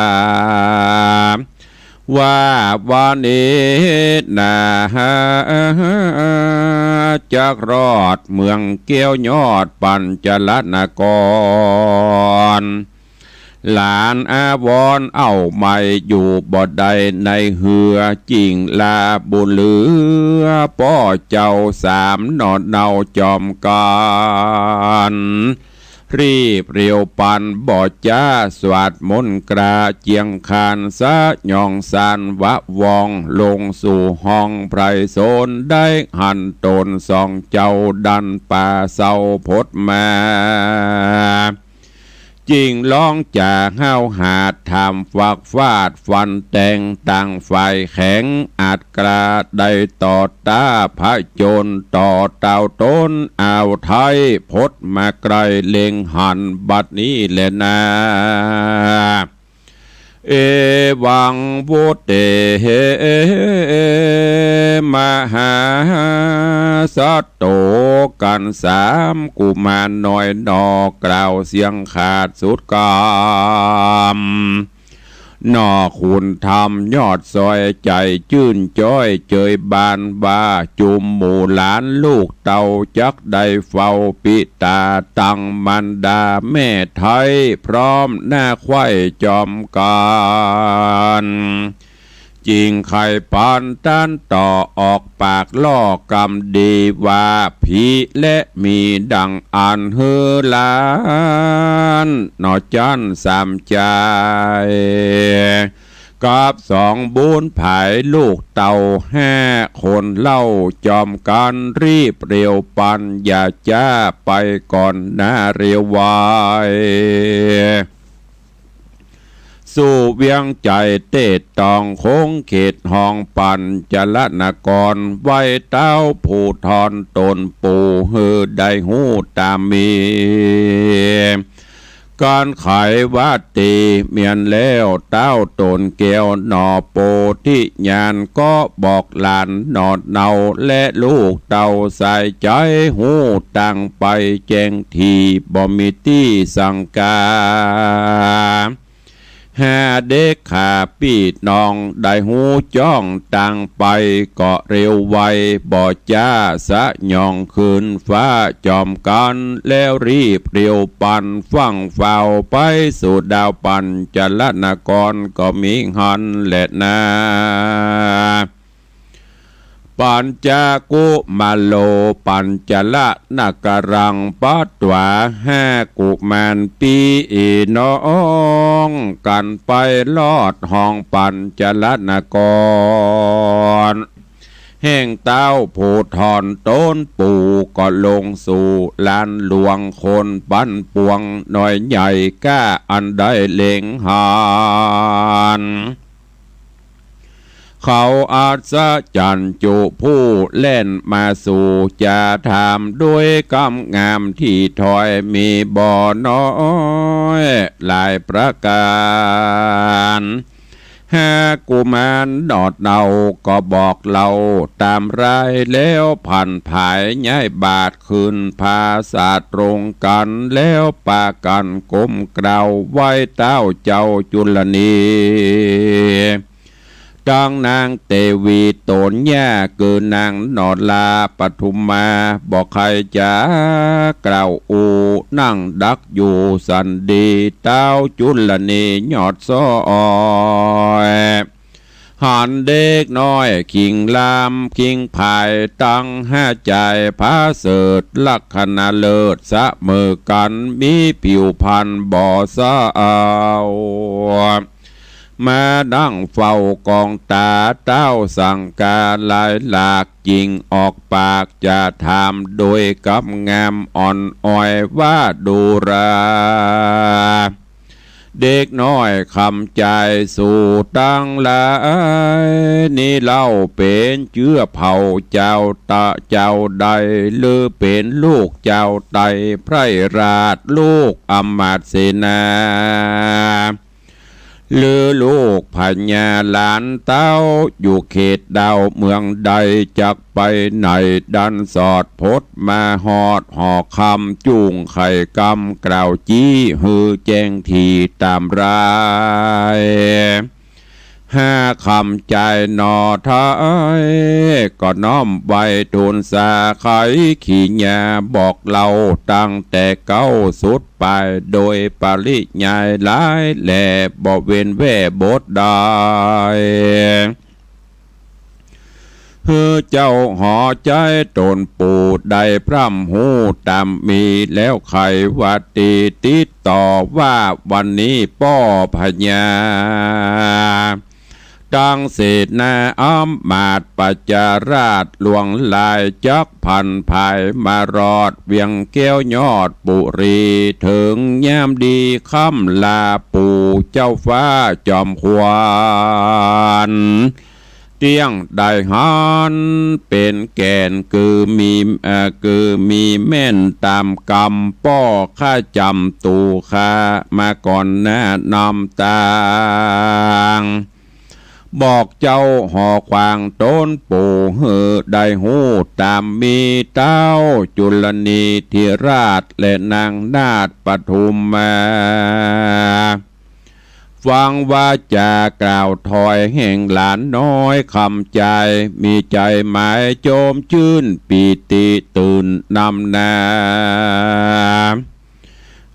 ว่าวันนี้นา จักรอดเมืองแก้วยอดปัญจรนคร หลานอาวรณ์เอ้าไม่อยู่บ่ได้ในเฮือ จิ่งลาบุญเหลือ ป้อเจ้าสามหน่อเนาจอมกั๋น รีบเร็วปันบ่จ๊า สวาดมนต์กราเจียงคาน สยองสานวะวอง ลงสู่ห้องไพรสน ได้หันต๋นสองเจ้า ดันป่าเซาพดมา จิ่งร้องจ๋าห้าวหาด ถามฝักฟาดฟันแตง ต่างฝ่ายแข็งอาจกล้า ได้ต่อต้าผจญ ต่อเต้าต๋นอาวไท้ พดมาใก้เล็งหันบัดนี้แลนา เอวัง วุตเต มหาสัตโต กั๋นสามกุมารน้อยหน่อ กล่าวเสียงขาดสุดกำ หน่อคุณธรรมยอดซอย ใจ๋จื้นจ๊อยเจยบานว่า จุมหมู่หลานลูกเต้า จักได้เฝ้าปิตา ตังมารดาแม่ไท้ พร้อมหน้าไขว้จอมกั๋น จิ่งใค่ปันต้านต่อ ออกปากล่อกำดีว่า ผีและมีดังอั้นหื้อหลาน หน่อจั้นสามจาย กับสองบุญผายลูกเต้าห้าคนเล่า จอมกั๋นรีบเร็วปัน อย่าจ๊าไปก่อนหน้าเร็วไว สู่เวียงใจ๋เต๊ต้องขงเขตห้องปัญจลนคร ไหว้เต้าผู้ถอนต๋นปู่หื้อได้ฮู้ต๋ามมี ก๋านไขว่าเตเมียนแล้ว เต้าต๋นแก้วหน่อโพธิญาณ ก็บอกหลานหนอดเนาและลูกเต้าสายใจ๋ ฮู้ตังไปแจ้งถี่ บ่มีตี้สังกา หาเด็กขาปี้น้องได้ฮู้จ้องตังไป ก็เร็วไวบ่จ๊าสยอง ขึ้นฟ้าจอมกั๋น แล้วรีบเร็วปันฟั่งฟ้าวไป สู่ดาวปัญจลนครก็มีหั้นแลนา ปัญจกุมาโล ปัญจลนครัง ปัตถวา ห้ากุมารปี้น้อง กั๋นไปฮอดห้องปัญจลนคร แห่งเต้าผู้ถอนต๋นปู่ ก็ลงสู่ลานหลวงคนปันปวง น้อยใหญ่ก้าอันได้เล็งหัน เขาอัศจรรย์จุผู้แล่นมาสู่ จะถามด้วยกำงามตี้ถ้อย มีบ่น้อยหลายประก๋าน ห้ากุมารหนอดเนาก็บอกเล่าต๋ามราย แล้วผันผายย้ายบาทขึ้นผาสาตรงกั๋น แล้วปากั๋นก้มกราบไหว้เต้าเจ้าจุลเน ตังนางเตวีต๋นย่า เกื้อนางหนอดลาปทุมมา บ่ใค่จะกล่าวอู้ นั่งดักอยู่สันดี เต้าจุลเนยอดซ้อย หันเด็กน้อยคิงลำคิงผาย ตังห้าจายผาเสริฐ ลักขณะเลิศเสมอกั๋น มีผิวพรรณบ่เศร้า มานั่งเฝ้ากองต๋า เต้าสังกาหลายหลาก จิ่งออกปากจะถาม โดยกำงามอ่อนอ้อยว่า ดูรา เด็กน้อยคำจายสูตังหลาย นี้เล่าเป๋นเจื้อเผ่าเจ้าตะ เจ้าใด หรือเป๋นลูกเจ้าไตรไพร่ราช ลูกอำมาตย์เสนา หรือลูกพญาหลานเต้า อยู่เขตดาวเมืองใด จักไปไหนดันสอดพด มาฮอดหอคำจุ่งไขกำ กล่าวจี้หื้อแจ้งถี่ต๋ามราย ห้าคำจายหนอไท้ ก็น้อมไหว้ทูลสาไข ขีญาบอกเล่าตั้งแต่เก๊าสุดปาย โดยปริยายหลายแหล่ บ่เว้นแว่บทใด หื้อเจ้าหอใจ๊ต๋นปู่ได้พร่ำฮู้ต๋ามมี แล้วไขว่าตี้ติดต่อว่า วันนี้ป้อพญา ตังเสนาอำมาตย์ประชาราษฎร์หลวงหลาย จักผันผายมารอดเวียงแก้วยอดปุรี เถิงยามดีค่ำลาปู่เจ้าฟ้าจอมขวัญ เตี้ยงได้หันเป๋นแก่น คือมี เอ่อ คือมีแม่นต๋ามกำ ป้อข้าจ๋ำตู่ข้ามาก่อนหน้านำตาง บอกเจ้าหอขวางต๋นปู่ หื้อได้ฮู้ต๋ามมี เต้าจุลเนยทิราชและนางนาฏปทุมมา ฟังวาจากล่าวถ้อยแห่งหลานน้อยคำจาย มีใจ๋หมายโจมจื้นปีติตื่นนำหน้า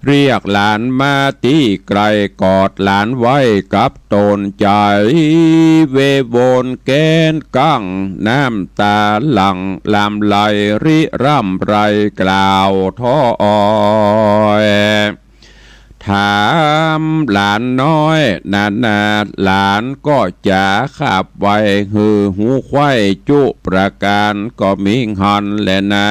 เรียกหลานมาตี้ใก้ กอดหลานไว้กับต๋น ใจ๋เววนแก้นกั้ง น้ำต๋าหลั่งหลามไหลริร่ำไรกล่าวถ้อย ถามหลานน้อยนานา หลานก็จ๋าขับไว หื้อหูไขว้จุประก๋าน ก็มีหันแลนา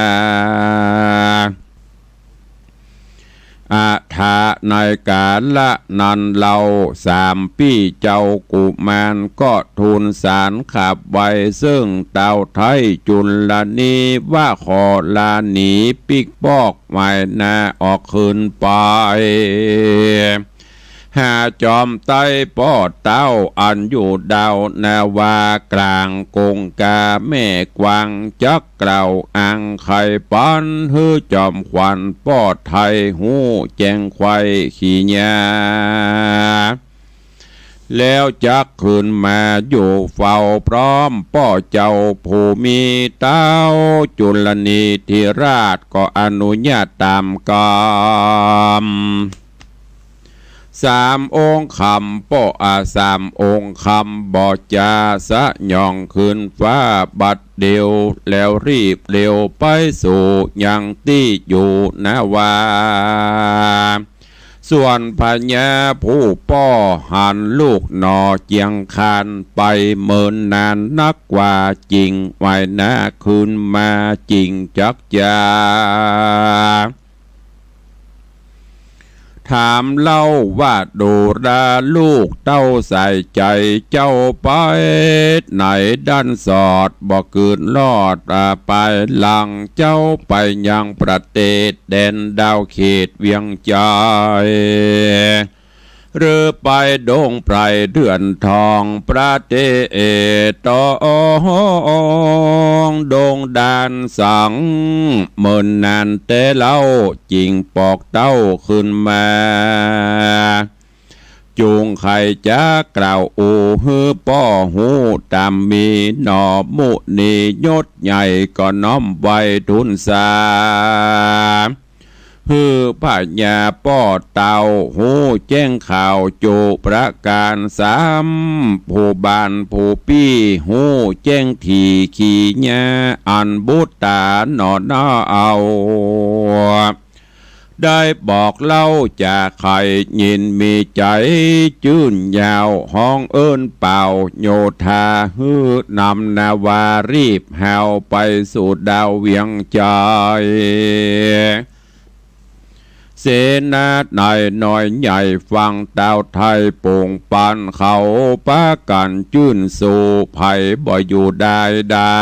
อาถาในก๋าละนั้นเล่า สามปี้เจ้ากุมารก็ทูลสารขับไว้ เซิ่งเต้าไท้จุลนีว่า ขอลาหนีปิ๊กปอกหมายนาออกคืนไป หาจอมไต้ป้อเต้าอันอยู่ดาวนาวากลางกงกาแม่กวาง จักกล่าวอ้างไขปัญหื้อจอมขวัญป้อไทยฮู้แจ้งไขว่ขีญา แล้วจักคืนมาอยู่เฝ้าพร้อมป้อเจ้าผู้มีเต้า จุลนีธิราชก็อนุญาตต๋ามกำ สามองค์คำป้อ อา สามองค์คำบ่จาสยองคืนฟ้าบัดเดียว แล้วรีบเร็วไปสู่ยังตี้อยู่นาวา ส่วนพญาผู้ป้อหันลูกหน่อเจียงคานไปเมินนานนักกว่า จิ่งไหว้นาคืนมาจิ่งจักจา ถามเล่าว่า ดูราลูกเต้าใส่ใจ๋เจ้าไปไหน ดันสอดบ่เกินรอด อ่า ไปหลังเจ้าไปยังประเทศแดนดาวเขตเวียงจันทน์ หรือไปดงไพรเดือนทองประเทศตองดงดานสัง เมินนานแต่เล่าจิ่งปอกเต้าคืนมา จุ่งใค่จักกล่าวอู้หื้อป้อฮู้ต๋ามมี หน่อมุนียศใหญ่ก็น้อมไหว้ทูลสา หื้อพญาป้อเต้าฮู้แจ้งข่าวจุประก๋านสาม ผู้บ้านผู้ปี้ฮู้แจ้งถี่ขีญา อันบุตต๋าหน่อหน้าเอา ได้บอกเล่าจ๋าไขยินมีใจ๋จื้นยาว ฮ้องเอิ้นเป่าโยธา หื้อนำนาวารีบแฮวไปสู่ดาวเวียงจันทน์ เสนาในน้อยใหญ่ฝั่งเต้าไทยโป่งปันเขาปากั๋นจื้นสู้ ใผบ่อยู่ได้ได้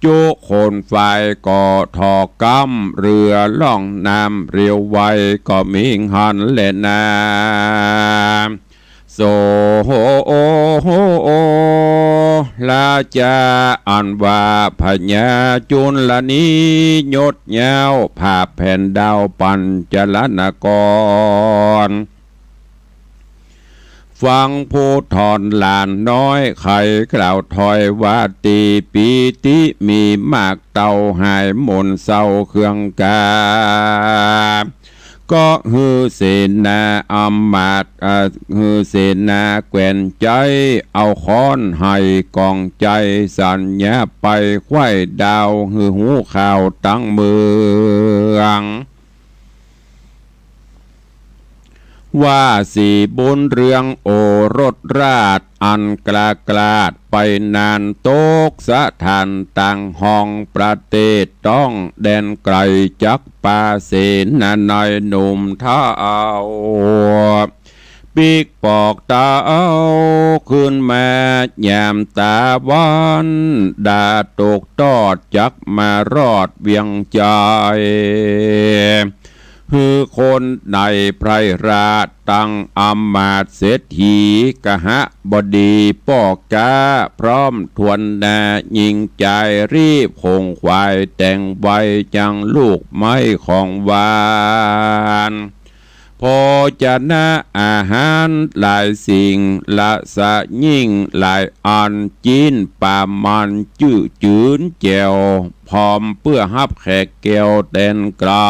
จุคนฝ่ายก็ถอกกำ เรือล่องน้ำเร็วไวก็มิหันแลนา โส ราจาอันว่าพญาจุลนียศยาว ผาบแผ่นดาวปัญจลนคร ฟังผู้ถอนหลานน้อยไขกล่าวถ้อยว่าตี้ ปีติมีมากเต้าหายหม่นเศร้าเครื่องกา ก็หื้อเสนาอำมาตย์ อ่า หื้อเสนาแคว่นใจ๊ เอาค้อนไห้กองใจ๊ สัญญาไปไขว้ดาว หื้อฮู้ข่าวตังเมือง ว่าสีบุญเรืองโอรสราช อันกล้ากลาดไปนาน ตกสถานตังห้องประเทศต้องแดนไก๋ จักปาเสนาในหนุ่มเฒ่า ปิ๊กปอกเต้าคืนมายามตาวัน ดาตกตอดจักมารอดเวียงจันทน์ หื้อคนในไพร่ราชตังอำมาตย์เศรษฐี กหบดีป้อก๊า พร้อมทวนนาญิงจาย รีบขงขวายแต่งไว้ จังลูกไม้ของหวาน โภชนะอาหารหลายสิ่ง ละสะยิ่งหลายอัน จิ๊นป๋ามันจื้อจื๋นแจ่ว พร้อมเปื้อฮับแขกแก้วแดนไก๋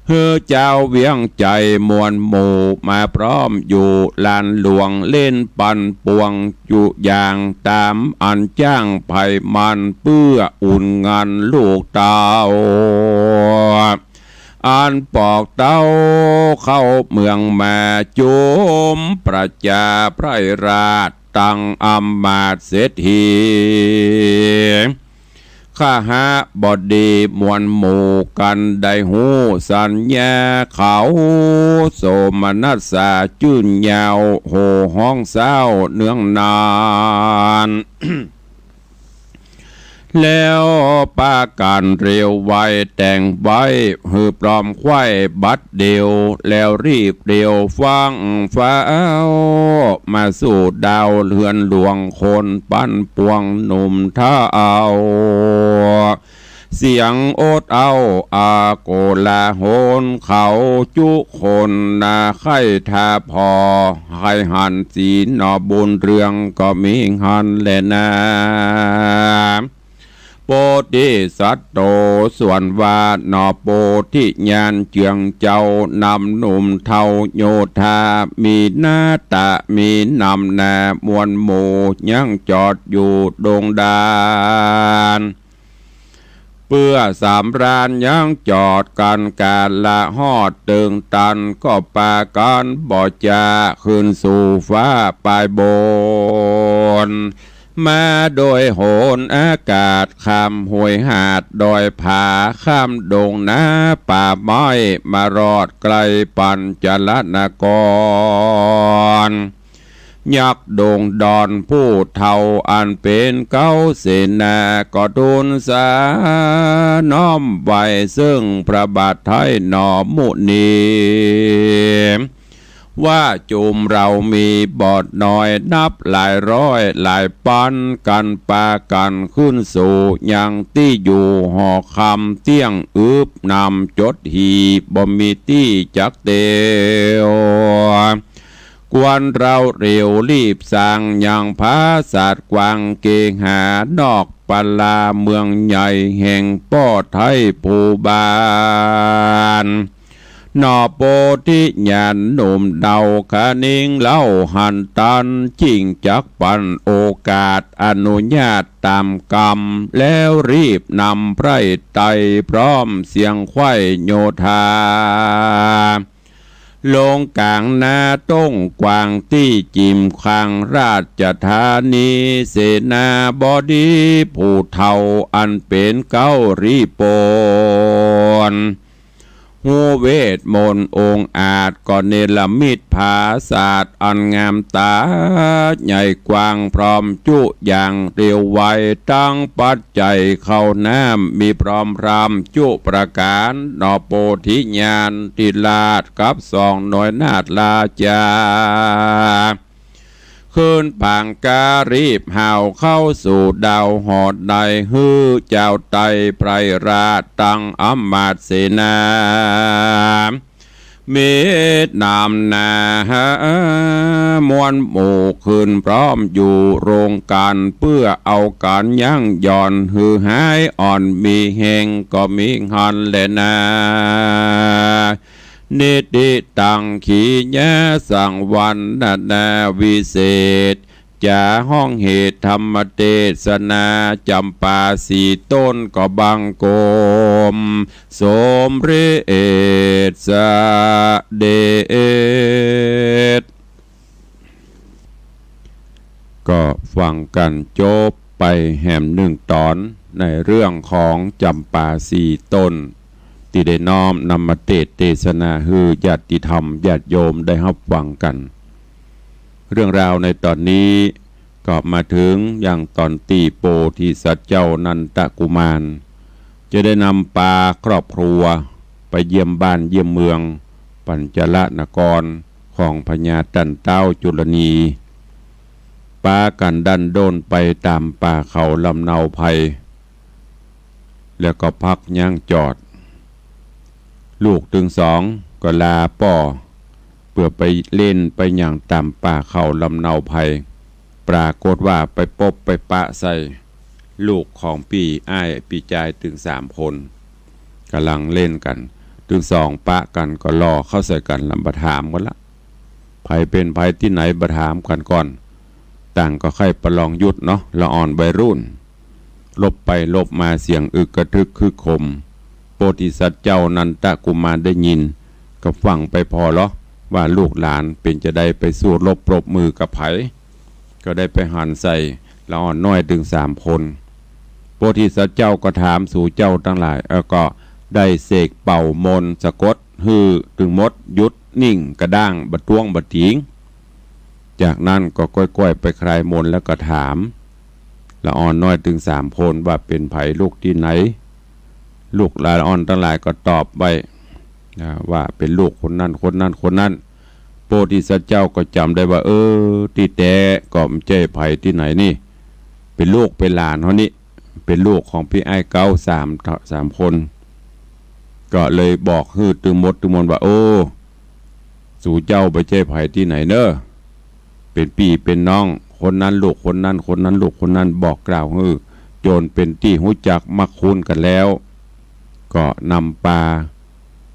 หื้อจาวเวียงจันทน์มวลหมู่มาพร้อมอยู่ลานหลวง เล่นปั่นป่วงจุอย่างต๋ามอันจ้างไผมัน เปื้ออุ่นงานลูกเต้า อันปอกเต้าเข้าเมืองมาจุมประจาไพร่ราชตังอำมาตย์เศรษฐี ขหบดีมวลหมู่กั๋นได้ฮู้สัญญาเขา โสมนัสสาจื้นยาว โห่ฮ้องเซ้าเนืองนาน แล้วปากั๋นเร็วไวแต่งไว้หื้อปลอมไขว้บัดเดี่ยว แล้วรีบเร็วฟั่งฟ้าว มาสู่ดาวเฮือนหลวงคนปั้นปวงหนุ่มเฒ่า เสียงโอดเอ้าอาโกลาหลเขาจุคนนา ใค่ถ้าผ่อใค่หันสีหนอบุญเรืองก็มีหันแลนา โพธิสัตโต ส่วนว่าหนอโพธิญาณเจืองเจ้านำหนุ่มเฒ่าโยธา มีหน้าต๋ามีนำหน้ามวลหมู่ยังจอดอยู่ดงดาน เปื้อสำราญยังจอดกั๋น กาละฮอดเติงตัน ก็ปากั๋นบ่จาขึ้นสู่ฟ้าปายบน มาโดยหนอากาศ ข้ามห้วยหาดดอยผา ข้ามดงนาป่าไม้ มารอดไกลปัญจลนคร ยักษ์ดงดอนผู้เฒ่าอันเป๋นเก๊าเสนา ก็ทูลสาน้อมไหว้เซิ่งพระบาทไท้หนอมุนี ว่าจุมเฮามีบ่น้อยนับหลายร้อยหลายปัน กั๋นปากั๋นขึ้นสู่ยังตี้อยู่หอคำเตี้ยงอึบ หนำจดหี่บ่มีตี้จักเตียว ควรเฮาเร็วรีบสร้างยังผาสาทกว้างเกหานอกปาลาเมืองใหญ่แห่งป้อไท้ภูบาล หนอโพธิญาณหนุ่มเฒ่าคะนิงเล่าหันตัน จิ่งจักปันโอกาสอนุญาตต๋ามกำ แล้วรีบนำไพร่ไตรพร้อมเสียงไขว้โยธา ลงก๋างนาต้งกว้างตี้จิ่มข้างราชธานี เสนาบดีผู้เฒ่าอันเป๋นเก๊าริโปน ฮู้เวทมนต์องอาจก็เนรมิตผาสาทอันงามต๋า ใหญ่กว้างพร้อมจุอย่างเร็วไว ตังปัจจัยข้าวน้ำมีพร้อมพร่ำจุประก๋าน หนอโพธิญาณทิราชกับสองหน่วยนาถราชา คืนปางการีบหาวเข้าสู่ดาวหอดใน หื้อเจ้าไตรไพรราชตังอำมาตย์เสนา มีนำหน้ามวลหมู่ขึ้นพร้อมอยู่โรงก๋าน เปื้อเอาก๋านยั้งหย่อนหื้อหายอ่อนมีแฮงก็มีหั้นแลนา นิติตังขีญาสังวรรณนาวิเศษ จ๋าฮ้องเหตุธรรมเตสนา จ๋ำปาสี่ต้นก็บังคมสมเร็จเสด็จ ก็ฟังกั๋นจบไปแหมนึ่งต๋อน ในเรื่องของจ๋ำปาสี่ต้น ตี้ได้น้อมนำมาเตสน์เตสนาหื้อญาติธรรมญาติโยมได้ฮับฟังกั๋น เรื่องราวในต๋อนนี้ก็มาเถิงยังต๋อนตี้โพธิสัตว์เจ้านันทกุมาร จะได้นำปาครอบครัวไปเยี่ยมบ้านเยี่ยมเมืองปัญจลนครของพญาต้านต๊าวจุลนี ปากั๋นดั้นด้นไปต๋ามป่าเขาลำเนาไพร แล้วก็พักยั้งจอด ลูกตึงสองก็ลาป้อ เปื้อไปเล่นไปหยั่งต๋ามป่าเขาลำเนาไพร ปรากฏว่าไปปบไปปะใส่ลูกของปี้อ้ายปี้จายตึงสามคน ก่ำลังเล่นกั๋น ตึงสองปะกั๋นก็ล่อเข้าใส่กั๋น ลำบ่ถามกั๋นละ ใผเป๋นใผตี้ไหนบ่ถามกั๋นก่อน ต่างก็ใค่ประลองยุทธเนาะ ละอ่อนวัยรุ่น รบไปรบมาเสียงอึกกระทึกคึกโครม โพธิสัตว์เจ้านันทกุมารได้ยิน ก็ฟังไปผ่อเลาะว่าลูกหลานเป๋นจาใดไปสู้รบปรบมือกับใผ ก็ได้ไปหันใส่ละอ่อนน้อยตึงสามคน โพธิสัตว์เจ้าก็ถาม สูเจ้าตังหลาย เออ ก็ได้เสกเป่ามนต์สะกดหื้อตึงหมดหยุดนิ่งกระด้างบ่ต้วงบ่เถียง จากนั้นก็ก้อยๆ ไปคลายมนต์แล้วก็ถามละอ่อนน้อยตึงสามคนว่าเป๋นใผลูกตี้ไหน ลูกละอ่อนตังหลายก็ตอบไว้ อ่า ว่าเป๋นลูกคนนั้น คนนั้น คนนั้น โพธิสัตว์เจ้าก็จ๋ำได้ว่า เออ ตี้แต๊ก็บ่ใจ้ใผตี้ไหนนี่ เป๋นลูกเป๋นหลานเฮานี่ เป๋นลูกของปี้อ้ายเก๊าสาม สามคน ก็เลยบอกหื้อตึงหมดตึงมวลว่า โอ้ สูเจ้าบ่ใจ้ใผตี้ไหนเน่อ เป๋นปี้เป๋นน้อง คนนั้นลูกคนนั้น คนนั้นลูกคนนั้น บอกกล่าวหื้อจ๋นเป๋นตี้ฮู้จักมักคุ้นกั๋นแล้ว ก็นำปา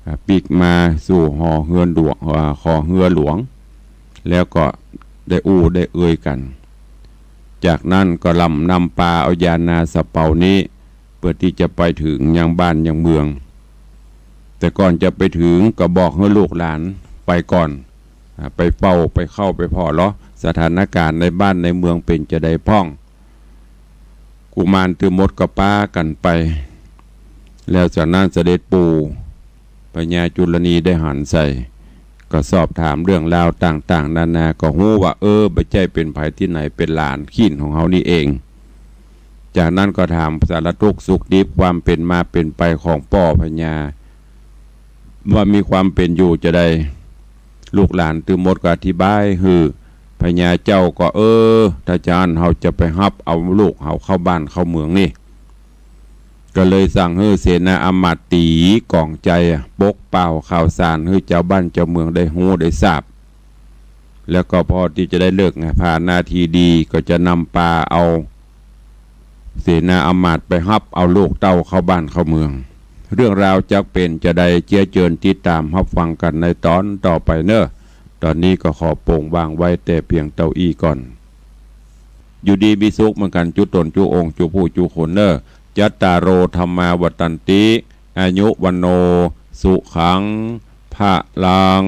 อ่า ปิ๊กมาสู่หอเฮือนหลวง อ่า หอเฮือหลวง แล้วก็ได้อู้ได้เอ่ยกั๋น จากนั้นก็ล่ำนำปาเอาญาณาสะเปานี้ เปื้อตี้จะไปเถิงยังบ้านยังเมือง แต่ก่อนจะไปเถิงก็บอกหื้อลูกหลานไปก่อน อ่า ไปเฝ้าไปเข้าไปผ่อเลาะสถานก๋ารณ์ในบ้านในเมืองเป๋นจาใดพ่อง กุมารตึงหมดก็ปากั๋นไป แล้วจากนั้นเสด็จปู่พญาจุลนีได้หันใส่ ก็สอบถามเรื่องราวต่างๆ นานา ก็ฮู้ว่า เออ บ่ใจ้เป๋นใผตี้ไหน เป๋นหลานขี้นของเฮานี่เอง จากนั้นก็ถามสารทุกข์สุขดิบ ความเป๋นมาเป๋นไปของป้อพญา ว่ามีความเป๋นอยู่จาใด ลูกหลานตึงหมดก็อธิบายหื้อพญาเจ้าก็ เออ ถ้าจาอั้นเฮาจะไปฮับเอาลูกเฮาเข้าบ้านเข้าเมืองนี่ ก็เลยสั่งหื้อเสนาอามาตย์ตี๋ก๋องใจ๋ ปกเป่าข่าวสารหื้อจาวบ้านจาวเมืองได้ฮู้ได้ทราบ แล้วก็พอตี้จะได้ฤกษ์ไง ผ่านนาทีดี ก็จะนำปาเอาเสนาอามาตย์ไปฮับเอาลูกเต้าเข้าบ้านเข้าเมือง เรื่องราวจักเป๋นจาใด เจี๊ยะเจิญติดต๋ามฮับฟังกั๋นในต๋อนต่อไปเน่อ ต๋อนนี้ก็ขอโป่งวางไว้แต่เปียงเต้าอี้ก่อน อยู่ดีมีสุขเหมือนกั๋น จุ๊ต๋นจุ๊องค์จุ๊ผู้จุ๊คนเน่อ จัตตาโร ธัมมา วัฑฒันติ อายุ วัณโณ สุขัง พะลัง